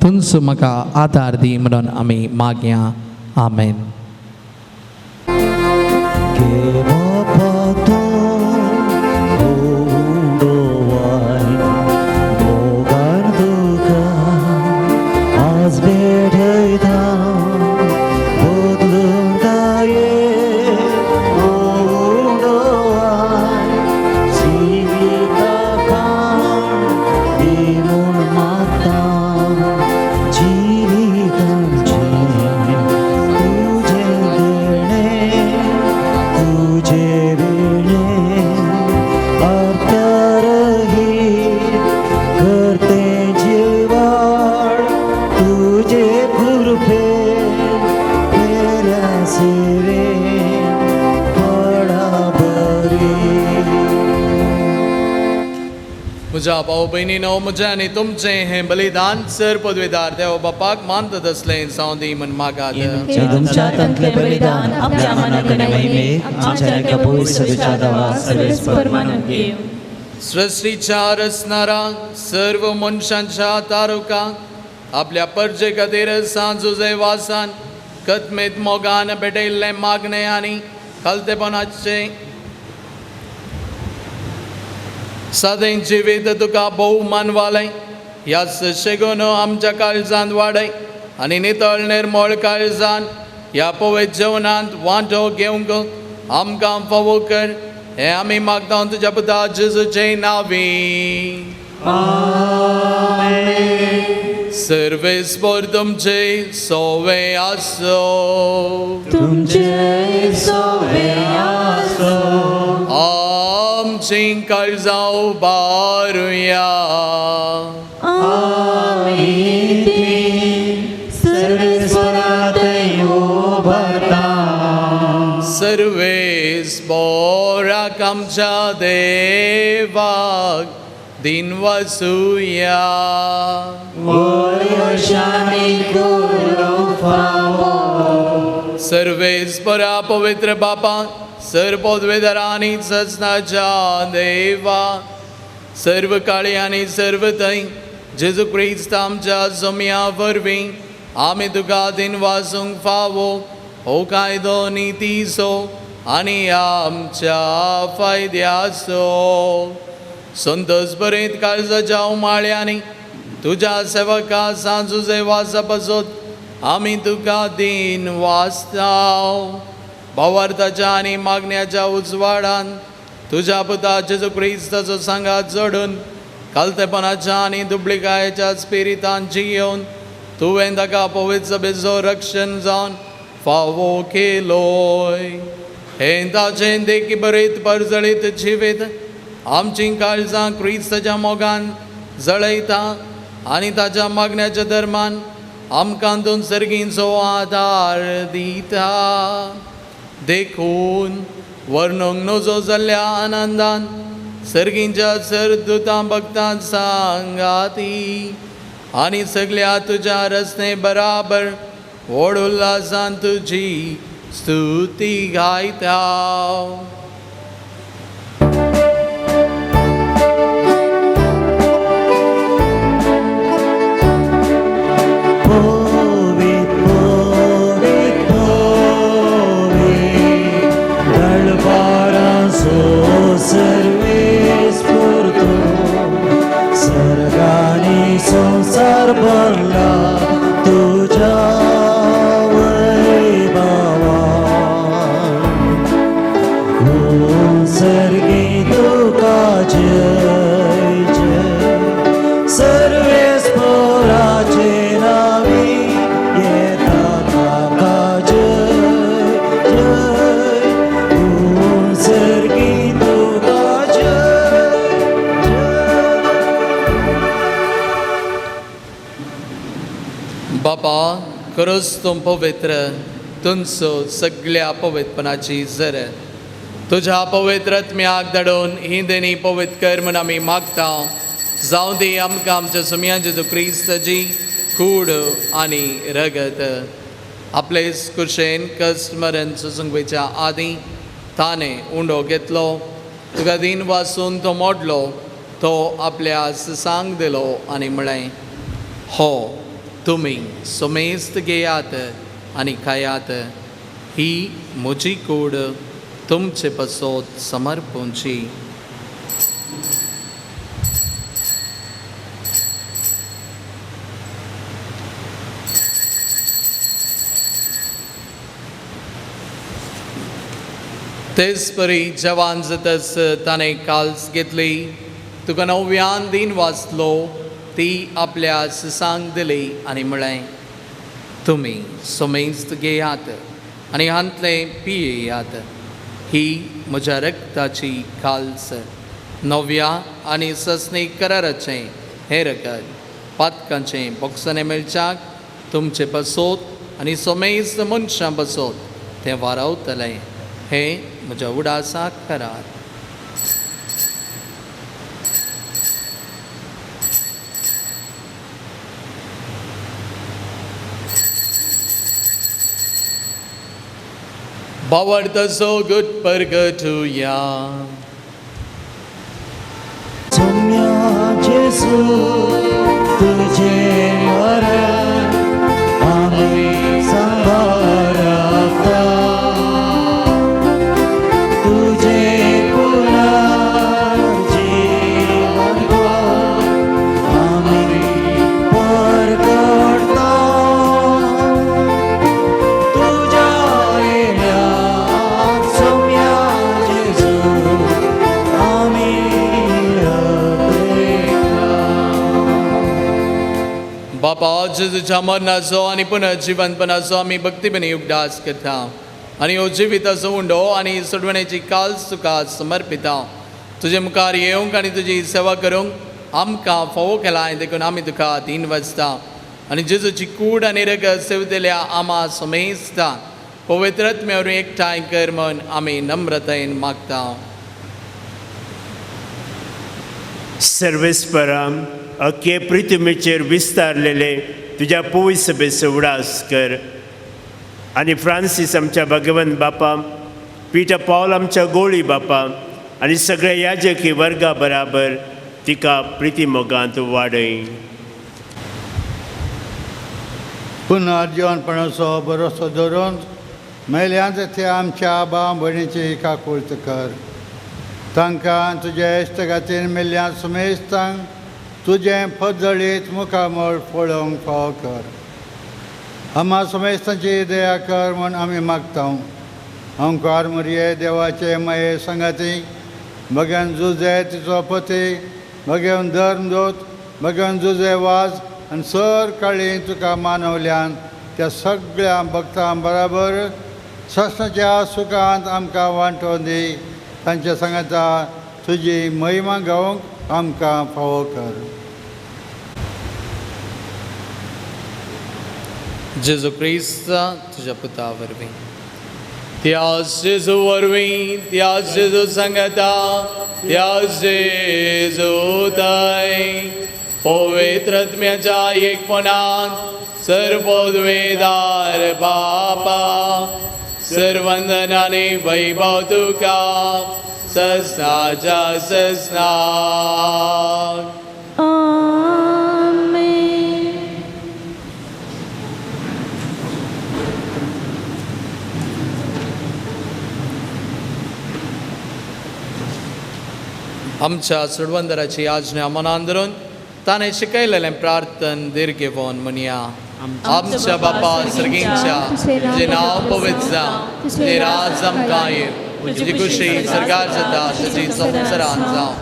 S3: तुंच म्हाका आदार दी म्हणून आमी मागया. आमेन. म्हज्या भाव भयणीनो, म्हजें आनी तुमचें हें बलिदान सर पदवीदार देव बापाक मानतात असलें जावं दी म्हण मागात.
S1: तुमच्या तांतलें बलिदान आपल्या मनाकडे महिमेक आमच्या एका पवित्र देवा सर्वेस्पर मानून घेव.
S3: सृश्टीच्या रचणारा सर्व मनशांच्या तारुकाक आपल्या परजे खातीर सांजुजे वासान कदमेत मोगान भेटयल्लें मागणें आनी खालतेपणाचें सदैं जिवीत तुका भोव मानवालें ह्या शेगून आमच्या काळजांत वाडय आनी नितळ निर्मळ काळजान ह्या पवित्र जेवणांत वांटो घेवंक आमकां फावो कर हें आमी मागता तुज्या पुता जेजूचे नांवी. सर्वेस्पर तुमचे सोवे आसो.
S1: तुमचे सोवे आसो.
S3: आमची काळजां उबारुया.
S1: आमी ती सर्वेस्परात उबारता.
S3: सर्वेस्पराक आमच्या देवाक दिन वसुया.
S1: वयशानी गुरू फावो.
S3: सर्वेस्परा पवित्र बापा सर पदवेदारा आनी सजनाच्या देवा सर्व काळी आनी सर्व थंय जेजू क्रिस्त आमच्या जमया वरवीं आमी तुका दिन वासूंक फावो हो कायदो नितीचो आनी आमच्या फायद्याचो. संतोष बरेत काळजाच्या उमाळ्यांनी तुज्या सेवका सांजुजे वासा पासत आमी तुका दिन वाचताव. भावार्थाच्या आनी मागण्याच्या उजवाडान तुज्या पुता जेजू क्रिस्ताचो सांगात जोडून कालतेपणाच्या आनी दुबळिकायेच्या स्पिरितान जियोवन तुवें ताका पवित्र सभेचो रक्षण जावन फावो केलोय. हें ताचें देखी बरेत परजळीत जिवीत आमची काळजां क्रिस्ताच्या मोगान जळयता आनी ताच्या मागण्याच्या धर्मान आमकां दोन सर्गींचो आदार दिता. देखून वर्णूंक नजो जाल्ल्या आनंदान सर्गींच्या सरदुतां भक्तां सांगाती आनी सगल्या तुज्या रस्ते बराबर व्हड उल्हासान तुजी स्तुती गायता.
S1: संसार भरला तुझ्या वैभवान. ओ सर्गी तुका जय जय सर्वेस्पराचे नावी येता ताका जय जय. ओ सर्गी तुका जय जय.
S3: बाबा खरोच तूं पवित्र तुमचो सगळ्या पवित्रपणाची जर तुज्या पवित्र आत्म्याक धाडून ही देणी पवित्र कर म्हूण आमी मागता. जावं दी आमकां आमच्या सुमया जेजू क्रिस्ताची कूड आनी रगत. आपले कुशेन कश्ट मरण सोसूंक आदीं ताणें उंडो घेतलो तुका दीन वासून तो मोडलो तो आपल्या सांग दिलो आनी म्हळें हो तुमी समेस्त घेयात आनी खायात ही म्हजी कूड तुमचे पासत समर्पूंची. तेच परी जवान जातच ताणें काल्स घेतली तुका नव्यान दीन वाचलो ती आपल्या सांग दिली आनी म्हळें तुमी समेस्त घेयात आनी हांतलें पियेयात ही म्हज्या रक्ताची काल्स नव्या आनी ससनी कराराचें हें रगत पातकांचें बोक्सने मेळच्याक तुमचे पासत आनी समेस्त मनशां पासत तें वारावतलें हें म्हज्या उडासाक करार. भावार्थाचो गुट परगटुया.
S1: सोम्या जेजू तुझे मरण आमी सांबारता तुझे पुनर्जीवन
S3: जेजूच्या मरणाचो आनी पुनर्जिवनपणाचो आमी भक्तीपणी उगडास करता आनी हो जिविताचो उंडो आनी सोडवण्याची काल तुका समर्पिता. तुजे मुखार येवंक आनी तुजी सेवा करूंक आमकां फावो केलाय देखून आमी तुका दीन वचता आनी जेजूची कूड आनी रगत सेवतल्या आमा समेस्ता पवित्र आत्म्या वरवीं एकठांय कर म्हूण आमी नम्रतायेन मागता.
S6: सर्वेस्पराम अख्खे पृथ्वीचेर विस्तारलेले तुज्या पवित्र सभेचो उडास कर आनी फ्रांसीस आमच्या भगवंत बापा, पीटर पावल आमच्या गोळी बापा आनी सगळ्या याजकी वर्गा बराबर तिका प्रिती मोगांत वाडय.
S7: पुनर्जीवनपणाचो भरोसो धरून मेल्यांत ते आमच्या भाव भयणीची काकुळत कर. तांकां तुज्या इश्ट खातीर मेल्ल्या सुमेस्तांक तुजें पदळीत मुखामळ पळोवंक फावो कर. आमा सुमेस्तांची दया कर म्हूण आमी मागता. अंकार मुरये देवाचे माये संगाती भगवान जुजे तिचो पती भगवान धर्मदूत भगवान जुजे वाज आनी सर काळी तुका मानवल्यान त्या सगळ्या भक्तां बराबर ससनाच्या सुखांत आमकां वांटोवन दी. तांच्या सांगाता तुजी महिमा गावंक आमकां फावो कर.
S3: जेजू क्रिस्त तुज्या पुता वरवीं, त्या जेजू वरवीं, त्या जेजू सांगाता, त्या जेजू ताय पवित्र आत्म्याच्या एकपणान सर्वोद्वेदार बापा सर्वंदनाने वैभव तुका ससनाच्या ससनाक.
S2: आमेन.
S3: आमच्या सोडवंदराची आज्ञा मनान धरून ताणें शिकयलेलें प्रार्थन दीर्घेवन म्हणया. आमच्या बापा सर्गींच्या, तुजें नांव पवित्र जावं, तुजें राज आमकां येवं, तुजी खुशी सरकार जाता तुजी संवसारांत जावं.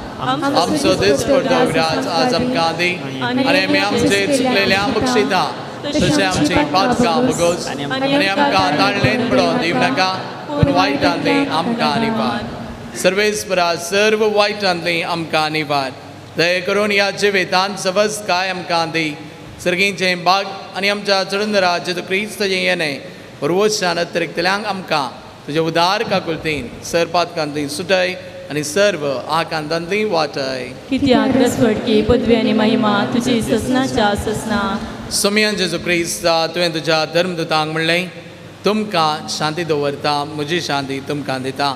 S3: आमचो दिसपडतो राज आज आमकां दी आनी आमी आमचे चुकलेल्या बक्षिता तशें आमची पातकां भोगोस आनी आमकां ताळणेंत पडोवन दिवं नाका, पूण वायटांतली आमकां निवार. सर्वेस्परा सर्व वायटांतली आमकां निवार. दया करून ह्या जिवितांत सवस काय आमकां दी. सर्गींचें बाग आनी आमच्या चडुंदरा जेजू क्रिस्ताचें येणें पुर्वशान अतिरिक्तल्यांक आमकां तुजे उदार काकुळतीन सर पातकांतली सुटय आनी सर्व आकांतांतली वाटय.
S5: कित्याक रसवडकी पदवी आनी महिमा तुजी ससनाच्या ससना.
S3: सोमयान जेजू क्रिस्ता तुवें तुज्या धर्मदूतांक म्हणलें, तुमकां शांती दवरता, म्हजी शांती तुमकां दिता.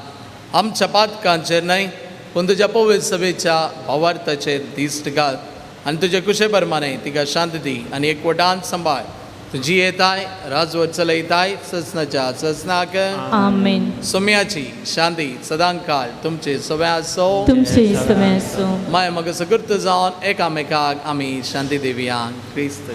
S3: आमच्या पातकांचेर न्हय पूण तुज्या पवित्र सभेच्या भावार्थाचेर दिश्ट घाल आनी तुजे कुशे प्रमाणे तिका शांती दी आनी एकवटान सांबाळ. तुजी येताय राजवट चलयताय ससनाच्या ससनाक.
S5: आमेन.
S3: सोम्याची शांती सदांकाळ तुमचे सगळ्या आसो,
S5: तुमचे सगळें आसूं.
S3: माय म्हाका सगृत जावन एकामेकाक आमी शांती दिवया. क्रिस्त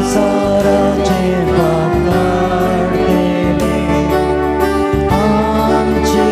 S1: संसाराचे पाप काडलेले आमचे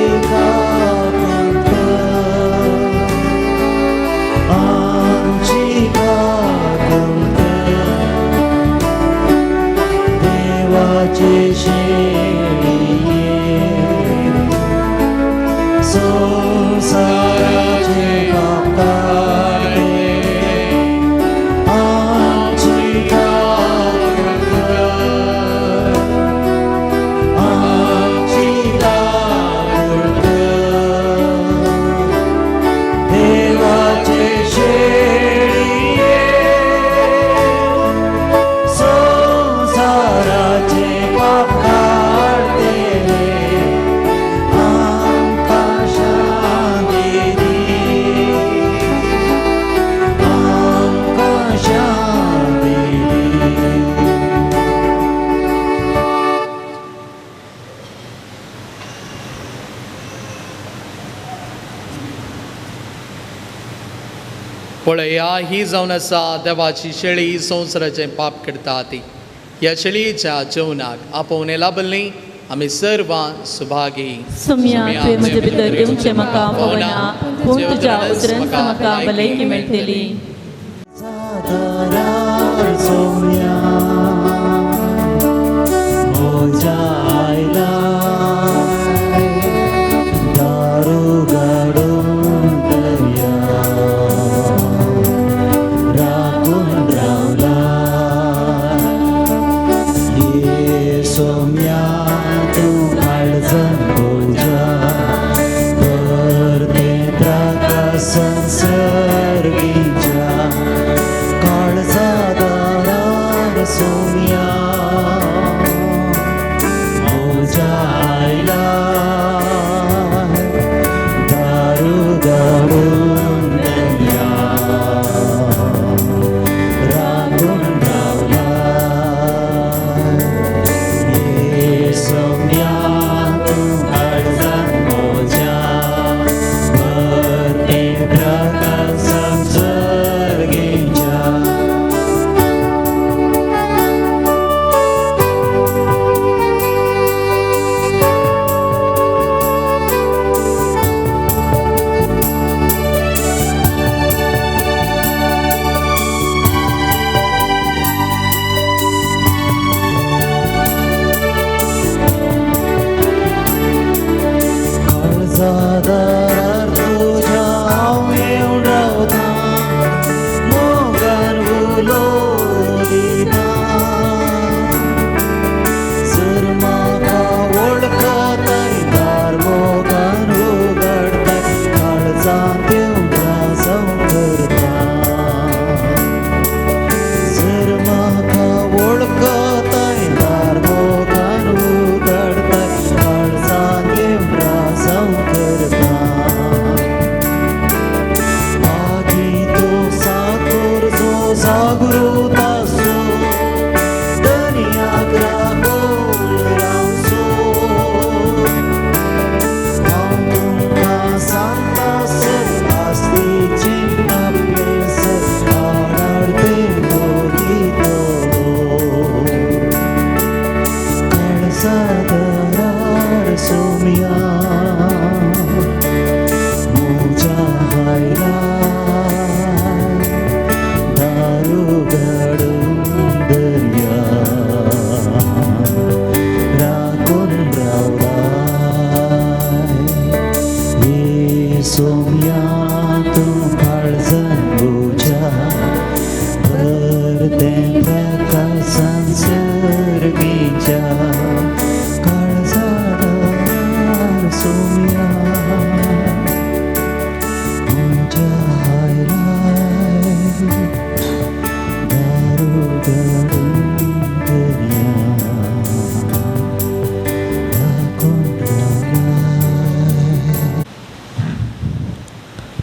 S3: पळया ही जावन आसा देवाची शेळी संवसाराचें पाप करता ती. ह्या शेळयेच्या जेवणाक आपोवणें लाबल्ली आमी सर्वां सुभागी.
S5: सोम्या, तुवें म्हजे भितर येवचें म्हाका पवना, पूण तुज्या उतरांत म्हाका भलायकी मेळटली.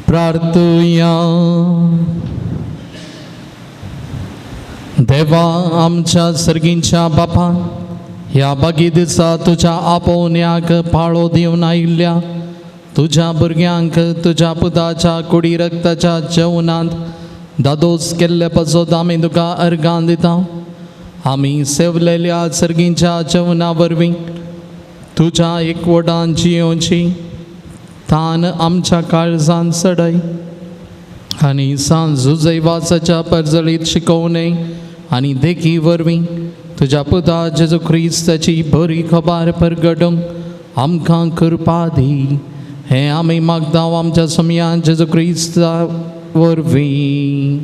S3: प्रार्थुया. देवा आमच्या सर्गींच्या बापा, ह्या बागी दिसा तुज्या आपोवण्याक पाळो दिवन आयिल्ल्या तुज्या भुरग्यांक तुज्या पुताच्या कुडी रक्ताच्या जेवणांत दादोस केल्ले पासत आमी तुका अर्गां दिता. आमी सेवलेल्या सर्गींच्या जेवणा वरवीं तुज्या एकवटान जियोवची तान आमच्या काळजान चडय आनी सांज जुजैवासाच्या परजळीत शिकोवणे आनी देखी वरवीं तुज्या पुता जेजू क्रिस्ताची बरी खबर परगटूंक आमकां कृपा दी. हें आमी मागता आमच्या समयान जेजू क्रिस्ता वरवीं.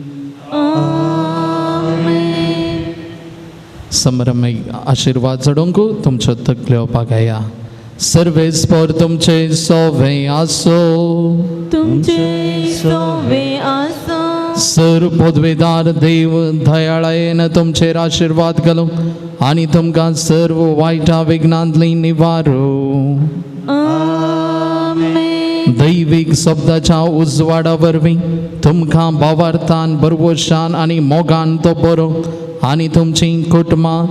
S3: समरमय आशिर्वाद चडोवंक तुमच्यो तकल्यो पागाया. सर्वेस्पर तुमचे सोवे आसो,
S5: तुमचे सोवे आसो.
S3: सर पदवेदार देव दयाळायेन तुमचेर आशिर्वाद घालूं आनी तुमकां सर्व वायटा विघ्नांतली निवारू. दैवीक शब्दाच्या उजवाडा वरवीं तुमकां भावार्थान बरवशान आनी मोगान तो बरो आनी तुमची कुटुंबां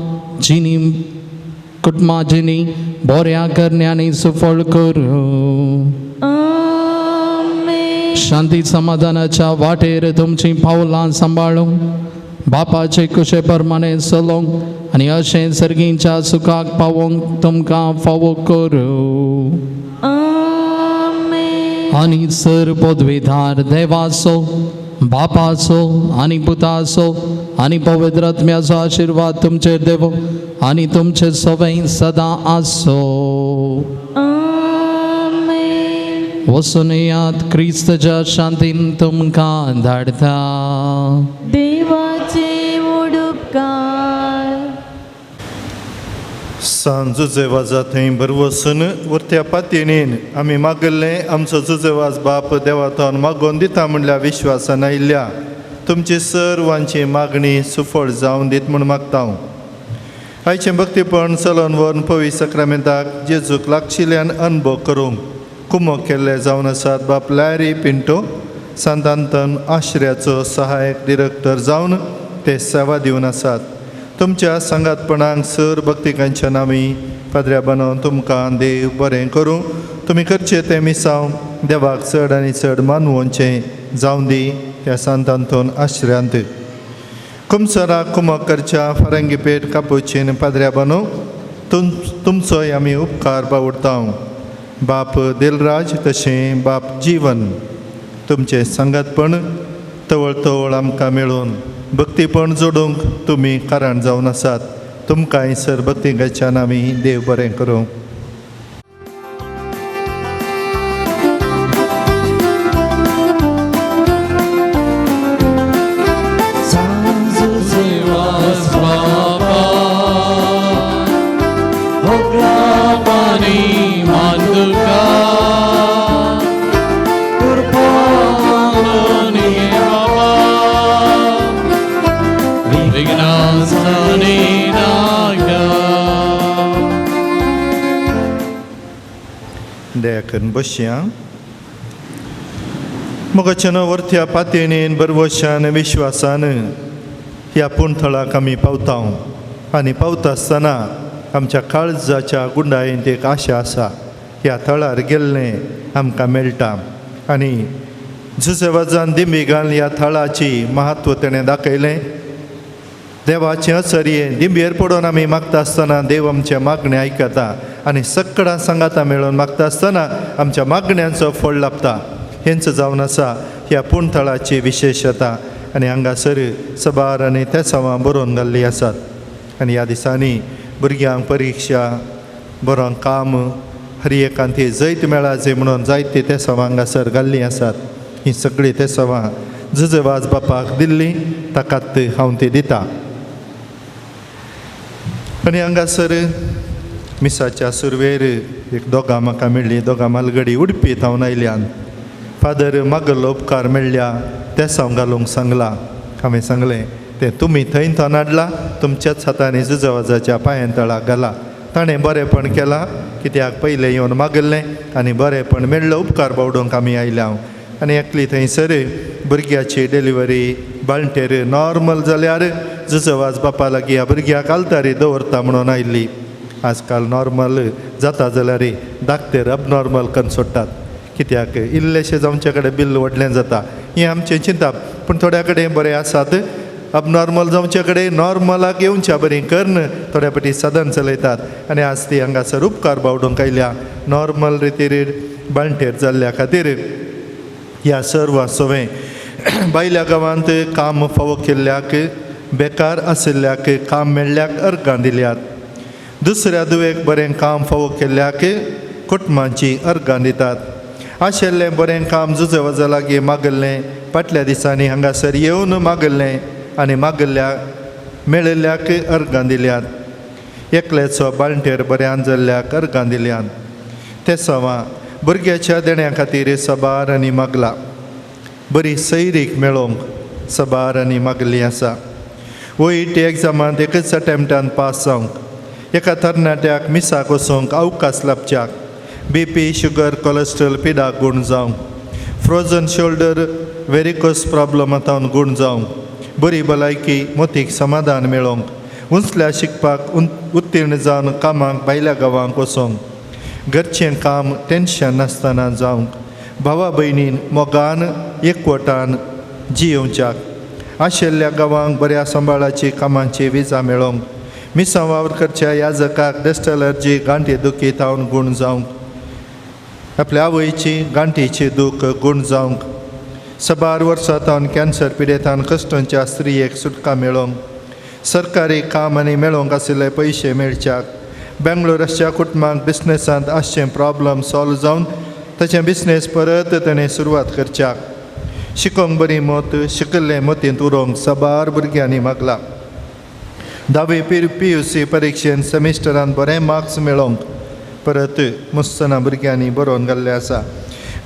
S3: जिनी बऱ्या करण्यांनी सुफळ करूं. शांती समाधानाच्या वाटेर तुमचीं पावलां सांबाळूंक बापाचे कुशे प्रमाणे चलोवंक आनी अशें सर्गींच्या सुखाक पावोवंक तुमकां फावो करूं.
S2: आमेन.
S3: आनी सर पदवीधार देवाचो बापाचो आनी पुताचो आनी पवित्र आत्म्याचो आशिर्वाद तुमचेर देवो आनी तुमचे सवय सदां आसो.
S2: आमेन.
S3: वचून येयात, क्रिस्तच्या शांतीन तुमकां धाडटा.
S2: देवाचे उडुपकार.
S8: सांज जुजेवाजा थंय भरवसून उरत्या पातयेन आमी मागल्लें आमचो जुजेवाज बाप देवातून मागोवन दिता म्हणल्या विश्वासान आयिल्ल्या तुमची सर्वांची मागणी सुफळ जावन दीत म्हूण मागता हांव. आयचें भक्तीपण चलोवन व्हरून पवित्र साक्रामेंताक जेजूक लागशिल्ल्यान अनुभव करूंक कुमक केल्ले जावन आसात बाप लॅरी पिंटो सांतांतन आश्र्याचो सहायक डिरेक्टर जावन ते सेवा दिवन आसात. तुमच्या सांगातपणाक सर भक्तिकांच्या नामी पाद्र्या बनोवन तुमकां देव बरें करूं. तुमी करचें तें मिसांव देवाक चड आनी चड मानवोवचें जावं दी त्या सांतांतून आश्र्यांत. कुमसराक कुमक करच्या फारंगीपेठ कापुचीन पाद्र्या बनोव तुमचोय आमी उपकार बावडता. बाप दिलराज तशें बाप जीवन तुमचें सांगातपण तवळ तवळ आमकां मेळून भक्तीपण जोडूंक तुमी कारण जावन आसात. तुमकांय सर भक्तिकाच्यान आमी देव बरें करूं. दया करून बसया. मोगाच्यान वरत्या पातयेन बरवशान विश्वासान ह्या पूण थळाक आमी पावता आनी पावता आसतना आमच्या काळजाच्या गुंडायेंत एक आशा आसा ह्या थळार गेल्लें आमकां मेळटा. आनी जुसेवाजान दिंबी घालून ह्या थळाची महत्व तेणें दाखयलें. देवाचें असरये दिंबयेर पडून आमी मागता आसतना देव आमचें मागणें आयकता आनी सकडां सांगाता मेळून मागता आसतना आमच्या मागण्यांचो फळ लाबता. हेंच जावन आसा ह्या पूण थळाची विशेशता. आनी हांगासर सबार आनी तेसांवां बरोवन घाल्लीं आसात. आनी ह्या दिसांनी भुरग्यांक परिक्षा बरो काम हर एकान ती जैत मेळाचे म्हणून जायते तेसांवां हांगासर घाल्लीं आसात. हीं सगळीं तेसांवां जुजेवाज बापाक दिल्लीं ताकात हांव ती दिता. आनी हांगासर मिसाच्या सुरवेर एक दोगां म्हाका मेळ्ळीं, दोगां मालगडी उडपी थावन आयल्यान. फादर मागलो उपकार मेळ्ळ्या तेसांव घालूंक सांगलां. हांवें सांगलें तें तुमी थंय थंय हाडलां तुमच्याच हातांनी जुजवाजाच्या पांयां तळाक घाला. ताणें बरेंपण केलां कित्याक पयलें येवन मागल्लें आनी बरेंपण मेळ्ळें उपकार बावडोवंक आमी आयल्या. आनी एकली थंयसर भुरग्याची डिलिव्हरी बाळंटेर नॉर्मल जाल्यार जुजवाज बापा लागीं ह्या भुरग्याक आल्तारी दवरता म्हणून आयिल्ली. आजकाल नॉर्मल जाता जाल्यार डाक्टर अबनॉर्मल करून सोडटात कित्याक इल्लेशें जावचे कडेन बिल व्हडलें जाता. हें आमचें चिंताप पूण थोड्या कडेन बरें आसात अबनॉर्मल जावचे कडेन नॉर्मलाक येवच्या बरीं करून थोड्या फावटी सदन चलयतात. आनी आज ती हांगासर उपकार बावडूंक आयल्या नॉर्मल रितीर बाळंटेर जाल्ल्या खातीर. ह्या सर्व सवें बायल्या गांवांत काम फावो केल्ल्याक बेकार आशिल्ल्याक काम मेळ्ळ्याक अर्गां दिल्यात. दुसऱ्या दुवेक बरें काम फावो केल्ल्याक कुटुंबांची अर्गां दितात. आशिल्लें बरें काम जुजेवजा लागीं मागल्लें फाटल्या दिसांनी हांगासर येवन मागल्लें आनी मागल्ल्या मेळिल्ल्याक अर्गां दिल्यात. एकल्याचो बाळंटेर बऱ्यान जाल्ल्याक अर्गां दिल्यात. ते सवां भुरग्याच्या देण्या खातीर सबार आनी मागला बरी सैरीक मेळोवंक सबार आनी मागली आसा. ओईटी एग्जामांत एकच अटेम्प्टान पास जावंक एका तरणाट्याक मिसाक वचूंक अवकाश लाबच्याक बीपी शुगर कोलेस्ट्रॉल पिडाक गूण जावंक फ्रोजन शोल्डर वेरिकोस प्रॉब्लमांत गूण जावंक बरी भलायकी मोतीक समाधान मेळोवंक उंचल्या शिकपाक उत्तीर्ण जावन कामाक भायल्या गांवांक वचोंक घरचें काम टेंशन नासतना जावंक भावा भयणीन मोगान एकवटान जियोवच्याक आशिल्ल्या गांवांक बऱ्या सांबाळाची कामांची विजा मेळोवंक मिसां वावर करच्या याजकाक डस्ट एलर्जी गांठी दुखी थावन गूण जावंक आपल्या आवयची गांठीची दूख गूण जावंक सबार वर्सां तावन कॅन्सर पिडेतान कश्टांच्या स्त्रियेक सुटका मेळोवंक सरकारी काम आनी मेळोवंक आशिल्ले पयशे मेळच्याक बेंगलोर आसच्या कुटुंबाक बिजनेसांत आसचें प्रॉब्लम सॉल्व जावन ताचें बिजनेस परत ताणें सुरवात करच्याक शिकोंक बरी मत शिकल्लें मतींत उरोवंक साबार भुरग्यांनी मागला. धावी पी you see परिक्षेन सेमिस्टरान बरें मार्क्स मेळोवंक परत मुस्तना भुरग्यांनी बरोवन घाल्लें आसा.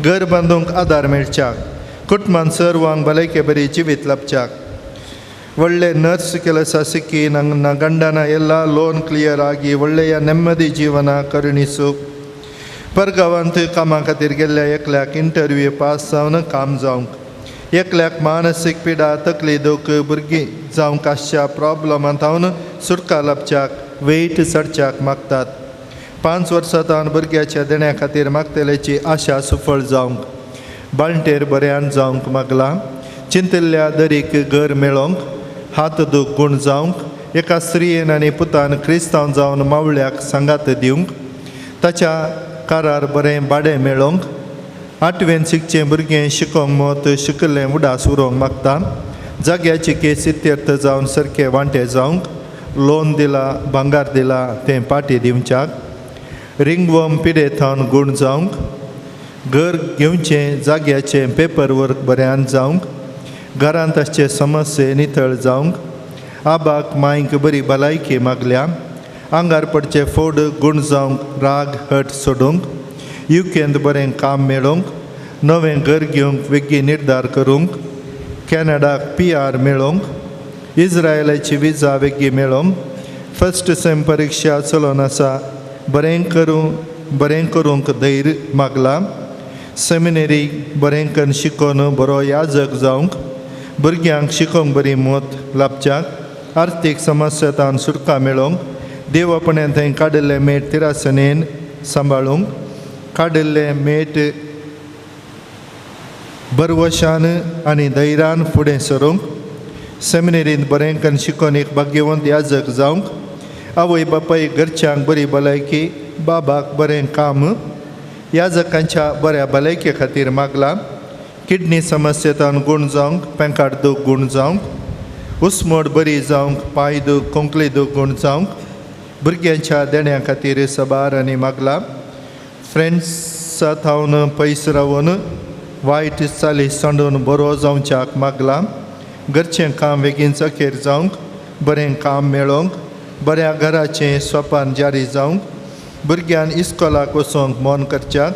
S8: घर बांदूंक आदार मेळच्याक कुटुंबान सर्वांक भलायके बरी जिवीत लाबच्याक ಒಳ್ಳೆ ನರ್ಸ್ ಕೆಲಸ ಸಿಕ್ಕಿ ನನ್ನ ಗಂಡನ ಎಲ್ಲ ಲೋನ್ ಕ್ಲಿಯರ್ ಆಗಿ ಒಳ್ಳೆಯ ನೆಮ್ಮದಿ ಜೀವನ ಕರುಣಿಸು. परगांवांत कामा खातीर गेल्ल्या एकल्याक इंटरव्यू पास जावन काम जावंक एकल्याक मानसीक पिडा तकली दूख भुरगीं जावंक आसच्या प्रॉब्लमांत हांव सुटका लाबच्याक वेट चडच्याक मागतात. 5 वर्सां तावन भुरग्याच्या देण्या खातीर मागतल्याची आशा सुफळ जावंक बाळंटेर बऱ्यान जावंक मागलां. चिंतिल्ल्या दरीक घर मेळोवंक हात दूख गूण जावंक एका स्त्रियेन आनी पुतान क्रिस्तांव जावन मावळ्याक सांगात दिवंक ताच्या कारार बरें भाडें मेळोवंक आठवेन शिकचें भुरगें शिकोवंक मत शिकल्लें उडास उरोवंक मागता. जाग्याची केस इत्यर्थ जावन सारकें वांटे जावंक लोन दिला भांगार दिला तें पाटी दिवच्याक रिंगवम पिडेथावन गूण जावंक घर घेवचें जाग्याचें पेपर वर्क बऱ्यान जावंक घरांत आसचे समस्ये नितळ जावंक आबाक मांयक बरी भलायकी मागल्या. आंगार पडचे फोड गूण जावंक राग हट सोडूंक युकेंत बरें काम मेळोवंक नवें घर घेवंक वेगीं निर्धार करूंक कॅनडाक पी आर मेळोवंक इज्रायलाची विजा वेगीं मेळोवंक फस्ट सेम परिक्षा चलोवन आसा बरें करूंक धैर्य मागलां. सेमिनरी बरें करून शिकोवन बरो याजक जावंक भुरग्यांक शिकोवंक बरी मत लाबच्याक आर्थीक समस्यातान सुटका मेळोवंक देवापणान थंय काडिल्लें मेट तिरासनेन सांबाळूंक काडिल्लें मेट बरवशान आनी धैर्यान फुडें सरूंक सेमिनरींत बरें करून शिकोवन एक भाग्यवंत याजक जावंक आवय बापाय घरच्यांक बरी भलायकी बाबाक बरें काम याजकांच्या बऱ्या भलायके खातीर मागलां. किडनी समस्येतान गूण जावंक पेंकाट दूख गूण जावंक उस्मोड बरी जावंक पांय दूख खोंकली दूख गूण जावंक भुरग्यांच्या देण्या खातीर सबार आनी मागलां. फ्रेंड्सा थावन पयस रावन वायट चाली सांडून बरो जावच्याक मागलां. घरचें काम बेगीन चकेर जावंक बरें काम मेळोवंक बऱ्या घराचें स्वपान जारी जावंक भुरग्यान इस्कोलाक वचोंक मन करच्याक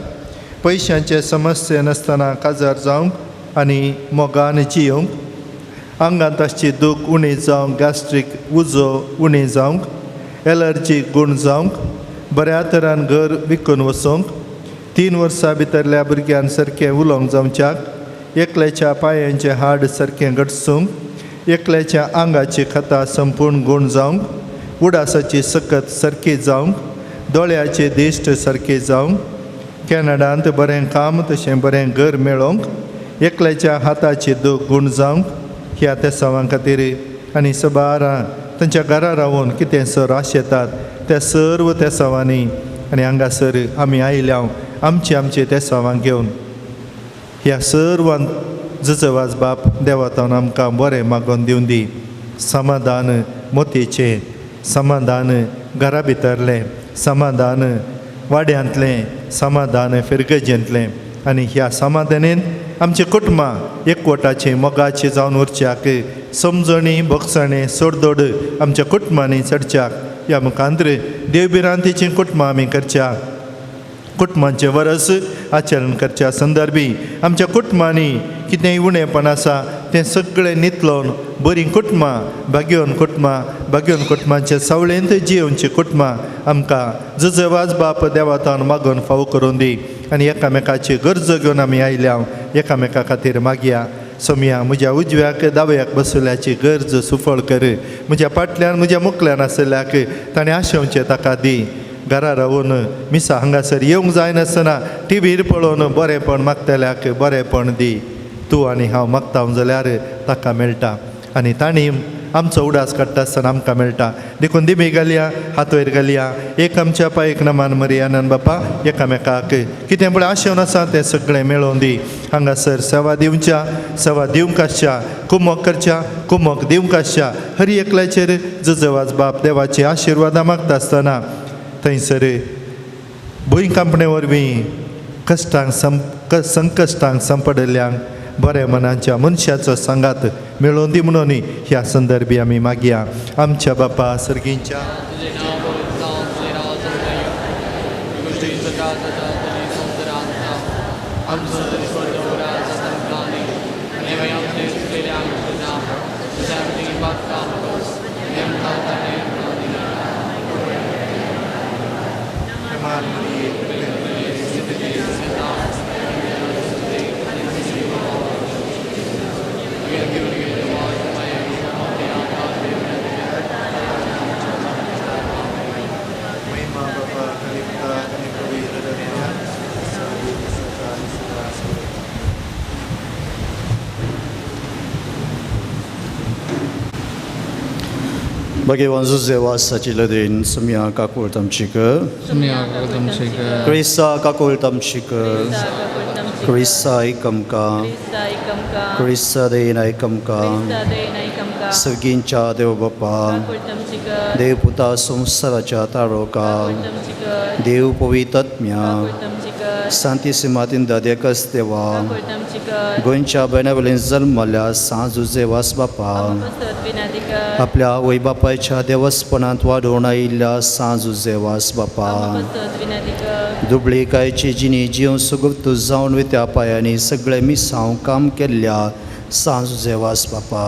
S8: पयशांचे समस्ये नासतना काजार जावंक आनी मोगान जियोवंक आंगांत आसची दूख उणी जावंक गॅस्ट्रीक उजो उणी जावंक एलर्जी गूण जावंक बऱ्या तरान घर विकून वचोंक 3 वर्सां भितरल्या भुरग्यान सारकें उलोवंक जावच्याक एकल्याच्या पांयांचें हाड सारकें घटसूंक एकल्याच्या आंगाची खतां संपूर्ण गूण जावंक उडासाची सकत सारकी जावंक दोळ्याचे दिश्ट सारकी जावंक कॅनडांत बरें काम तशें बरें घर मेळोवंक एकल्याच्या हाताची दूख गूण जावंक ह्या तेसांवां खातीर आनी सबारां तांच्या घरा रावून कितें सर आशेतात त्या सर्व तेसांवांनी आनी हांगासर आमी आयल्या आमचे आमचे तेसांवां घेवन ह्या सर्वांत जजवाज बाप देवातान आमकां बरें मागोवन दिवन दी. समाधान मोतीचें समाधान घरा भितरलें समाधान वाड्यांतलें समाधान फिरगजेंतलें आनी ह्या समाधानेन आमचीं कुटुंबां एकवटाचीं मोगाचीं जावन उरच्याक समजणी भोगसणी सोडदोड आमच्या कुटुंबांनी चडच्याक ह्या मुखांतर देवभिरांतीचीं कुटुंबां आमी करच्या कुटुंबांचें वरस आचरण करच्या संदर्भी आमच्या कुटुंबांनी कितेंय उणेपण आसा तें सगळें नितलोवन बरीं कुटुंबां भाग्योवन कुटुंबां भाग्योवन कुटुंबांचे सावळेंत जियोवचीं कुटुंबां आमकां जुजवाज बाप देवातान मागून फावो करून दी आनी एकामेकाची गरजो घेवन आमी आयल्या एकामेका खातीर मागया. सोमया म्हज्या उजव्याक दाव्याक बसल्याची गरज सुफळ कर म्हज्या फाटल्यान म्हज्या मुखल्यान आशिल्ल्याक ताणें आशेवचें ताका दी. घरा रावून मिसा हांगासर येवंक जायनासतना टिवीर पळोवन बरेंपण मागतल्याक बरेंपण दी. तूं आनी हांव मागता जाल्यार ताका मेळटा आनी तांणी आमचो उडास काडटा आसतना आमकां मेळटा. देखून दिमी घालया, हात वयर घालया, एक आमच्या पायक नमान मरियानन बापा एकामेकाक कितें पळय आशेवन आसा तें सगळें मेळोवन दी. हांगासर सेवा दिवच्या, सेवा दिवंक आसच्या, कुमक करच्या, कुमक दिवंक आसच्या हर एकल्याचेर जुजवाज बाप देवाची आशिर्वादां मागता आसतना थंयसर भूंयकांपणे वरवीं कश्टांक संकश्टांक सांपडिल्ल्यांक बऱ्या मनाच्या मनशाचो सांगात मेळोवन दी म्हणून ह्या संदर्भी आमी मागया. आमच्या बापा सर्गींच्या
S9: Bhagavan Zuzewa Sachiladin Sumya Kakultam Chika Krisa Kakultam Chika Krisa Ikamka Krisa Dena Ikamka Sagincha Devbapa Devputa Samsaracha Taroka Dev Pavitatmya Santissima Dadekas Deva गोंयच्या बेनावलीन जल्मल्या सांत जुझेवास बापा आपल्या आवय बापायच्या देवस्पणांत वाडोवन आयिल्ल्या सांत जुझेवास बापा दुबळीकायची जिणी जिवन सुगुप्त जावन वित्या पायांनी सगळे मिसांव काम केल्ल्या सांत जुझेवास बापा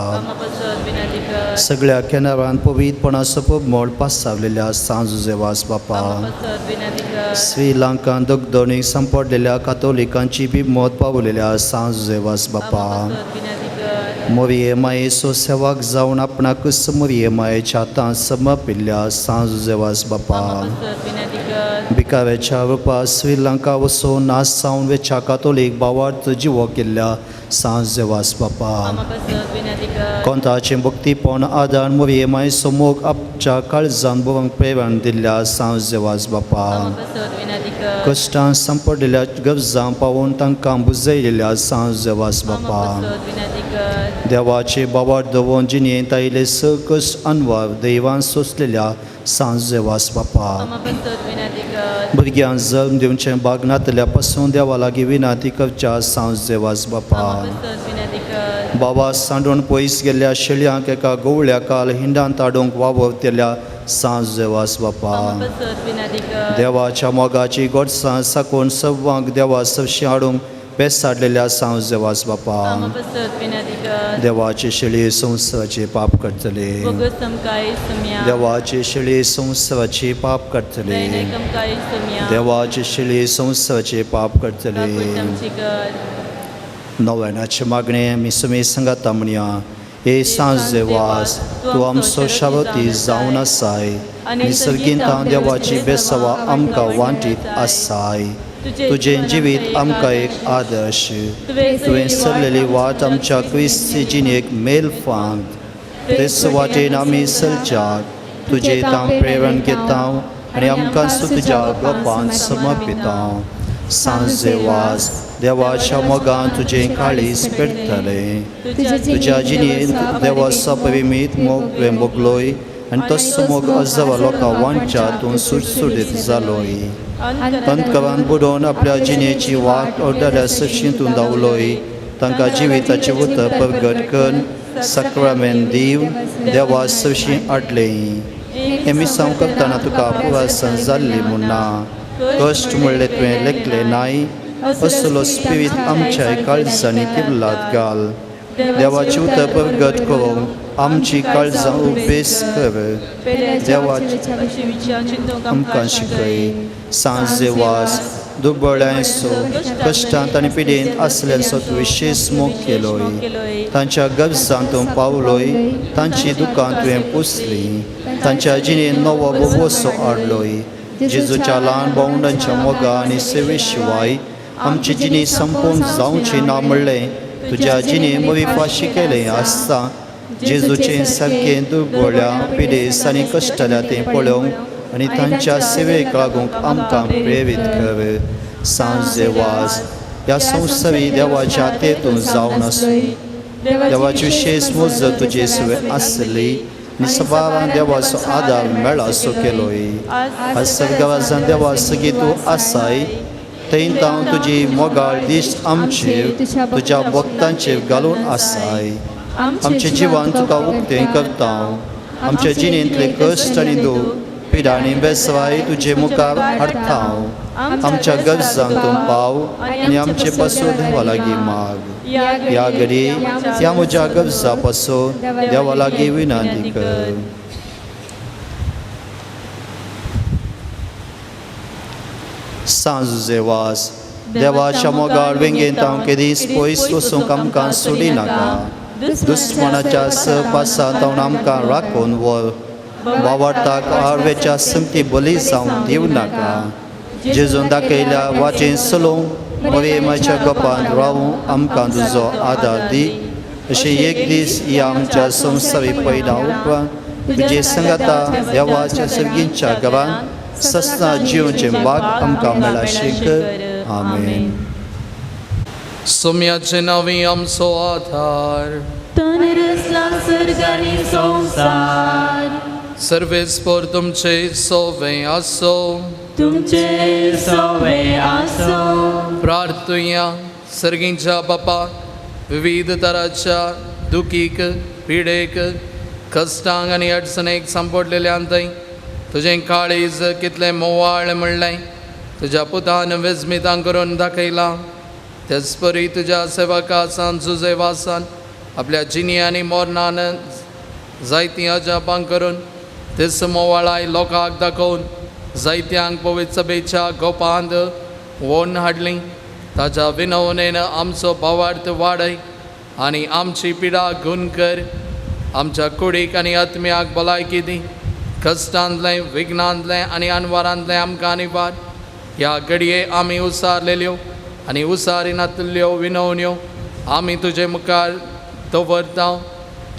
S9: सगळ्या केनारान पवित्रपणा सपमोड पासावलेल्या सांत जुझेवास बापा श्रीलंकान दगदणीक सांपडलेल्या कातोलिकांची बिमत पावलेल्या सांत जुझेवास बापा मोरये मायेचो सेवाक जावन आपणाकच मोरये मायेच्या हातांत समर्पिल्ल्या सांत जुझेवास बापा भिकाऱ्याच्या रुपा श्रीलंका वचून नाश जावन वेच्या कातोलीक भावार्थ जिवो केल्ल्या सांत जुझेवास बापा कोंताचें भक्तीपण आदार मोरये मायेचो मोग आपच्या काळजान बरोवंक प्रेरण दिल्ल्या सांत जुझेवास बापा कश्टां सांपडिल्ल्या गरजां पावोवन तांकां बुजयलेल्या सांत जुझेवास बापा देवाचे बाबार दवोन जिणेंत आयिल्ले सकस अनवार दैवान सोंसलेल्या सांत जुझेवास बापा भुरग्यांक जल्म दिवचें भाग नातल्या पासून देवा लागीं विनंती करच्या सांत जुझेवास बापा बाबा सांडून पयस गेल्ल्या शेळयांक एका गोवळ्या काल हिंडांत हाडूंक वावरतल्या सांत जुझेवास बापा देवाच्या मोगाची गोडसां साकून सव्वांक देवा सरशी हाडूंक बेसाडलेल्या सांत जुझेवास बापा देवाचे शेळी संवसाराचे पाप करतले देवाचे शेळी संवसाराचे पाप करतले देवाचे शेळी संवसाराचे पाप करतले. नव्यानाचे मागणे आमी सुमे सांगाता म्हणया. हे सांत जुझेवास तूं आमचो शावती जावन आसाय निसर्गींत देवाची बेसवा आमकां वांटीत आसाय. तुजें जिवीत आमकां एक आदर्श तुवें सरलेली वाट आमच्या क्रिस्ती जिणेक मेल फांक तेच वाटेन आमी चलच्याक तुजें तांव प्रेरण घेता आनी आमकां तुज्या गोपान समर्पिता. सांत जुझेवास देवाच्या मोगान तुजें काळीज पेटतलें तुज्या जिणेंत देवाचो परिमीत मोग तुवें भोगलोय आनी तसो मोग अजावा लोकां वांटच्या तूं सुटसुटीत जालोय. तंतकरान बुडोवन आपल्या जिणेची वाट ओडल्या सशी तूं धांवलोय तांकां जिविताचें उतर प्रगट करून साक्रामेंत दिव देवा सरशी हाडलें. हें मिसांव करतना तुका पुरासन जाल्ली म्हूण ना कश्ट म्हणलें तुवें लेखलें नाय असलो स्पिरीत आमच्या काळजांनी किल्लात घाल. देवाचें उतर प्रगट करूंक आमची काळजां उबेस कर देवाचें आमकां शिकय. सांत जुझेवास दुबळ्यांचो कश्टांत आनी पिडेंत आसल्यांचो तूं विशेश मोग केलोय तांच्या गरजांत तूं पावलोय तांची दुकां तुवें पुसली तांच्या जिणेंत नवो बोबोसो हाडलोय. जेजूच्या ल्हान भावंडांच्या मोगा आनी सेवे शिवाय आमची जिणी संपूर्ण जावची ना म्हणलें तुज्या जिणे मवी फाशी केलें आसता. जेजूचें सारकें दुर्बोळ्या पिडेस आनी कश्टल्या तें पळोवंक आनी तांच्या सेवेक लागूंक आमकां प्रेरीत कर. सांजेवास ह्या संवसारी देवाच्या तेतून जावन आसूं. देवाची विशेश मुज तुजे सुवे आसली आनी सबावान देवाचो आदार मेळासो केलोय. आज सर्गवासान देवा सगळी तूं आसाय थंय हांव तुजी मोगाळ दीस आमचेर तुज्या भक्तांचेर घालून आसाय. आमचें जिवन तुका उक्तें करता. आमच्या जिणेंतले कश्ट आनी दूख पिडा आनी बेसवाय तुजे मुखार हाडटा. आमच्या गरजांक तूं पाव आनी आमचे पासून देवा लागीं माग. ह्या घडी ह्या म्हज्या गरजा पासून देवा लागीं विनंती कर. सांजुजेवास देवाच्या मोगाळ वेंगेंत हांव केदीस पयस वचूंक आमकां सोडिनाका. दुस्मनाच्या सहपासांत हांव आमकां राखून व्हर. बावार्थाक आरवेच्या संगती बली जावंक दिवं नाका. जेजून दाखयल्या वाचेन चलोवंक मरेमाच्या गपांत रावूं आमकां तुजो आदार दी. अशें एक दीस ह्या आमच्या संवसारी पयल्या उपरांत तुजे संगाता देवाच्या सर्गींच्या घरांत सस्ना जिवचें बाग आमकां मेळा कर. आमेन.
S3: सोम्याचे नांवी आमचो आधार
S5: तनरसला सर्गानी संसार
S3: सर्वेस्पोर तुमचे सोवे आसो.
S5: तुमचे सोवे आसो.
S3: प्रार्थुया. सर्गींच्या बापा विविध तराच्या दुखीक पिडेक कश्टांक आनी अडचणेक सांपडलेल्यान थंय तुजें काळीज कितलें मोवाळ म्हणलें तुज्या पुतान विस्मितां करून दाखयलां. त्याच परी तुज्या सेवकासान जुजेवासान आपल्या जिनी आनी मोरनान जायतीं अजापां करून तेच मोवाळाय लोकांक दाखोवन जायत्यांक पवित्र सभेच्या गोपांत वोन हाडली. ताच्या विनवणेन आमचो भावार्थ वाडय आनी आमची पिडा गुण कर. आमच्या कुडीक आनी आत्म्याक भलायकी दी. कश्टांतलें विघ्नांतलें आनी अनवारांतलें आमकां निवार. ह्या घडये आमी उसारलेल्यो आनी उसारिनातल्ल्यो विनवण्यो आमी तुजे मुखार दवरता.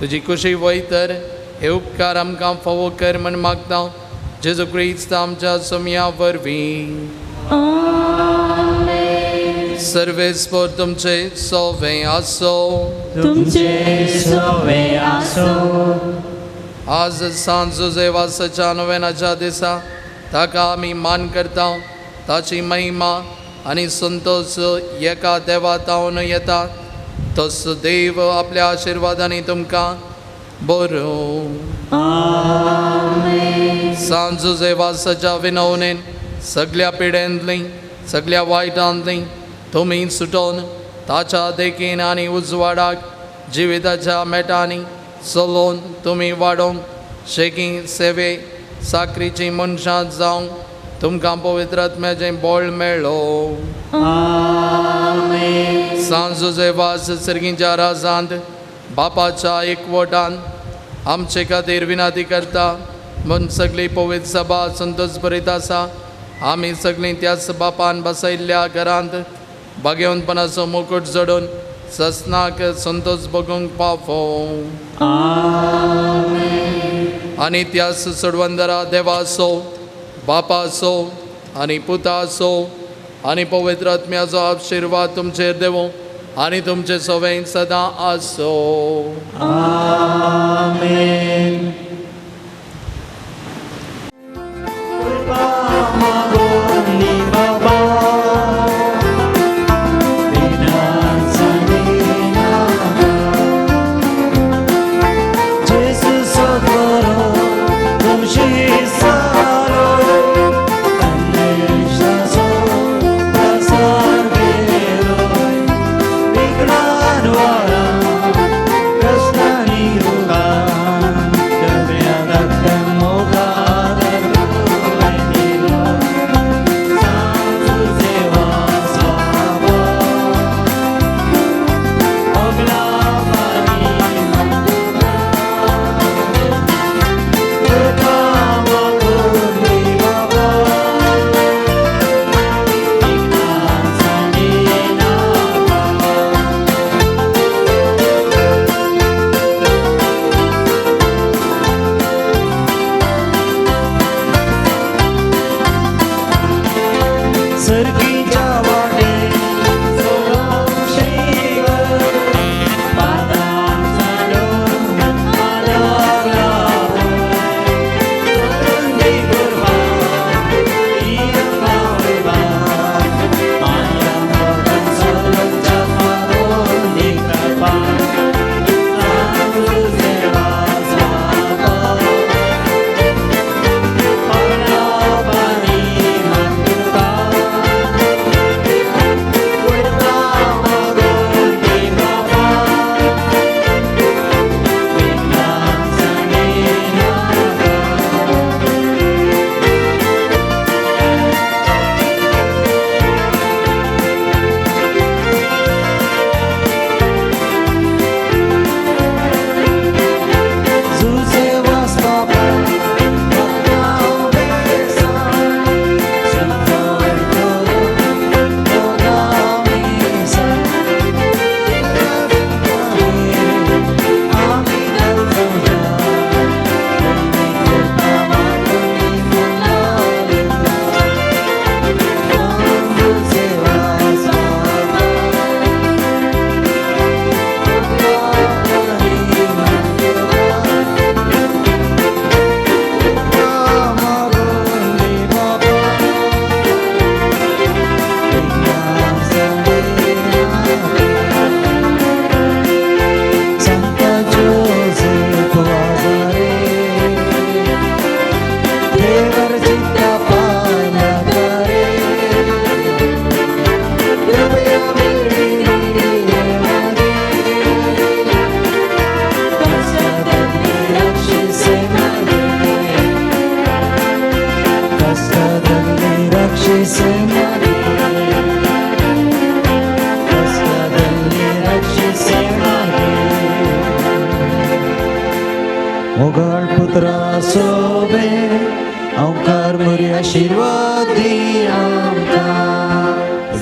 S3: तुजी खुशी वय तर हे उपकार आमकां फावो कर म्हण मागता. जेजू क्रिस्त आमच्या सोमया वरवीं. सर्वेस्पोर तुमचे सोवे आसो.
S5: तुमचे सोवे आसो.
S3: आज सांजुजेवासाच्या नोवेनाच्या दिसा ताका आमी मान करता. ताची महिमा आनी संतोष एका देवा तावन येता. तस देव आपल्या आशिर्वादांनी तुमकां बरो. सांजुजेवासाच्या विनवणेन सगल्या पिडेंतली सगल्या वायटांतली तुमी सुटोवन ताच्या देखीन आनी उजवाडाक जिविताच्या मेटांनी चलोवन तुमी वाडोवंक शेकी सेवे साकरीची मनशां जावंक तुमकां पवित्र आत्म्याचें बळ मेळ्ळो. सांजुजेवास सर्गींच्या राजांत बापाच्या एकवटान आमचे खातीर विनंती करता म्हूण सगळी पवित्र सभा संतोष भरीत आसा. आमी सगळीं त्याच बापान बसयल्ल्या घरांत भाग्यवंतपणाचो मुकूट जडून ससनाक संतोष भोगूंक पावो. आनी त्याच सोडवंदरा देवाचो बापाचो आनी पुताचो आनी पवित्र आत्म्याचो आशिर्वाद तुमचेर देवो आनी तुमचे सवंय सदां आसो.
S1: आमेन.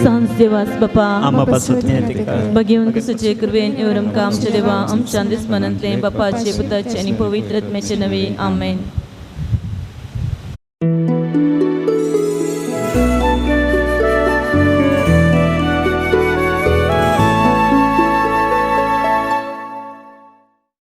S5: सांज देवास बापा
S1: आमा पासत विनंती कर.
S5: बघेवन कुसूचे कृपेन येवन आमकां आमच्या देवा आमच्या दुस्मानांतले बापाचे पुताचे आनी पवित्र आत्म्याचे नवे. आमेन.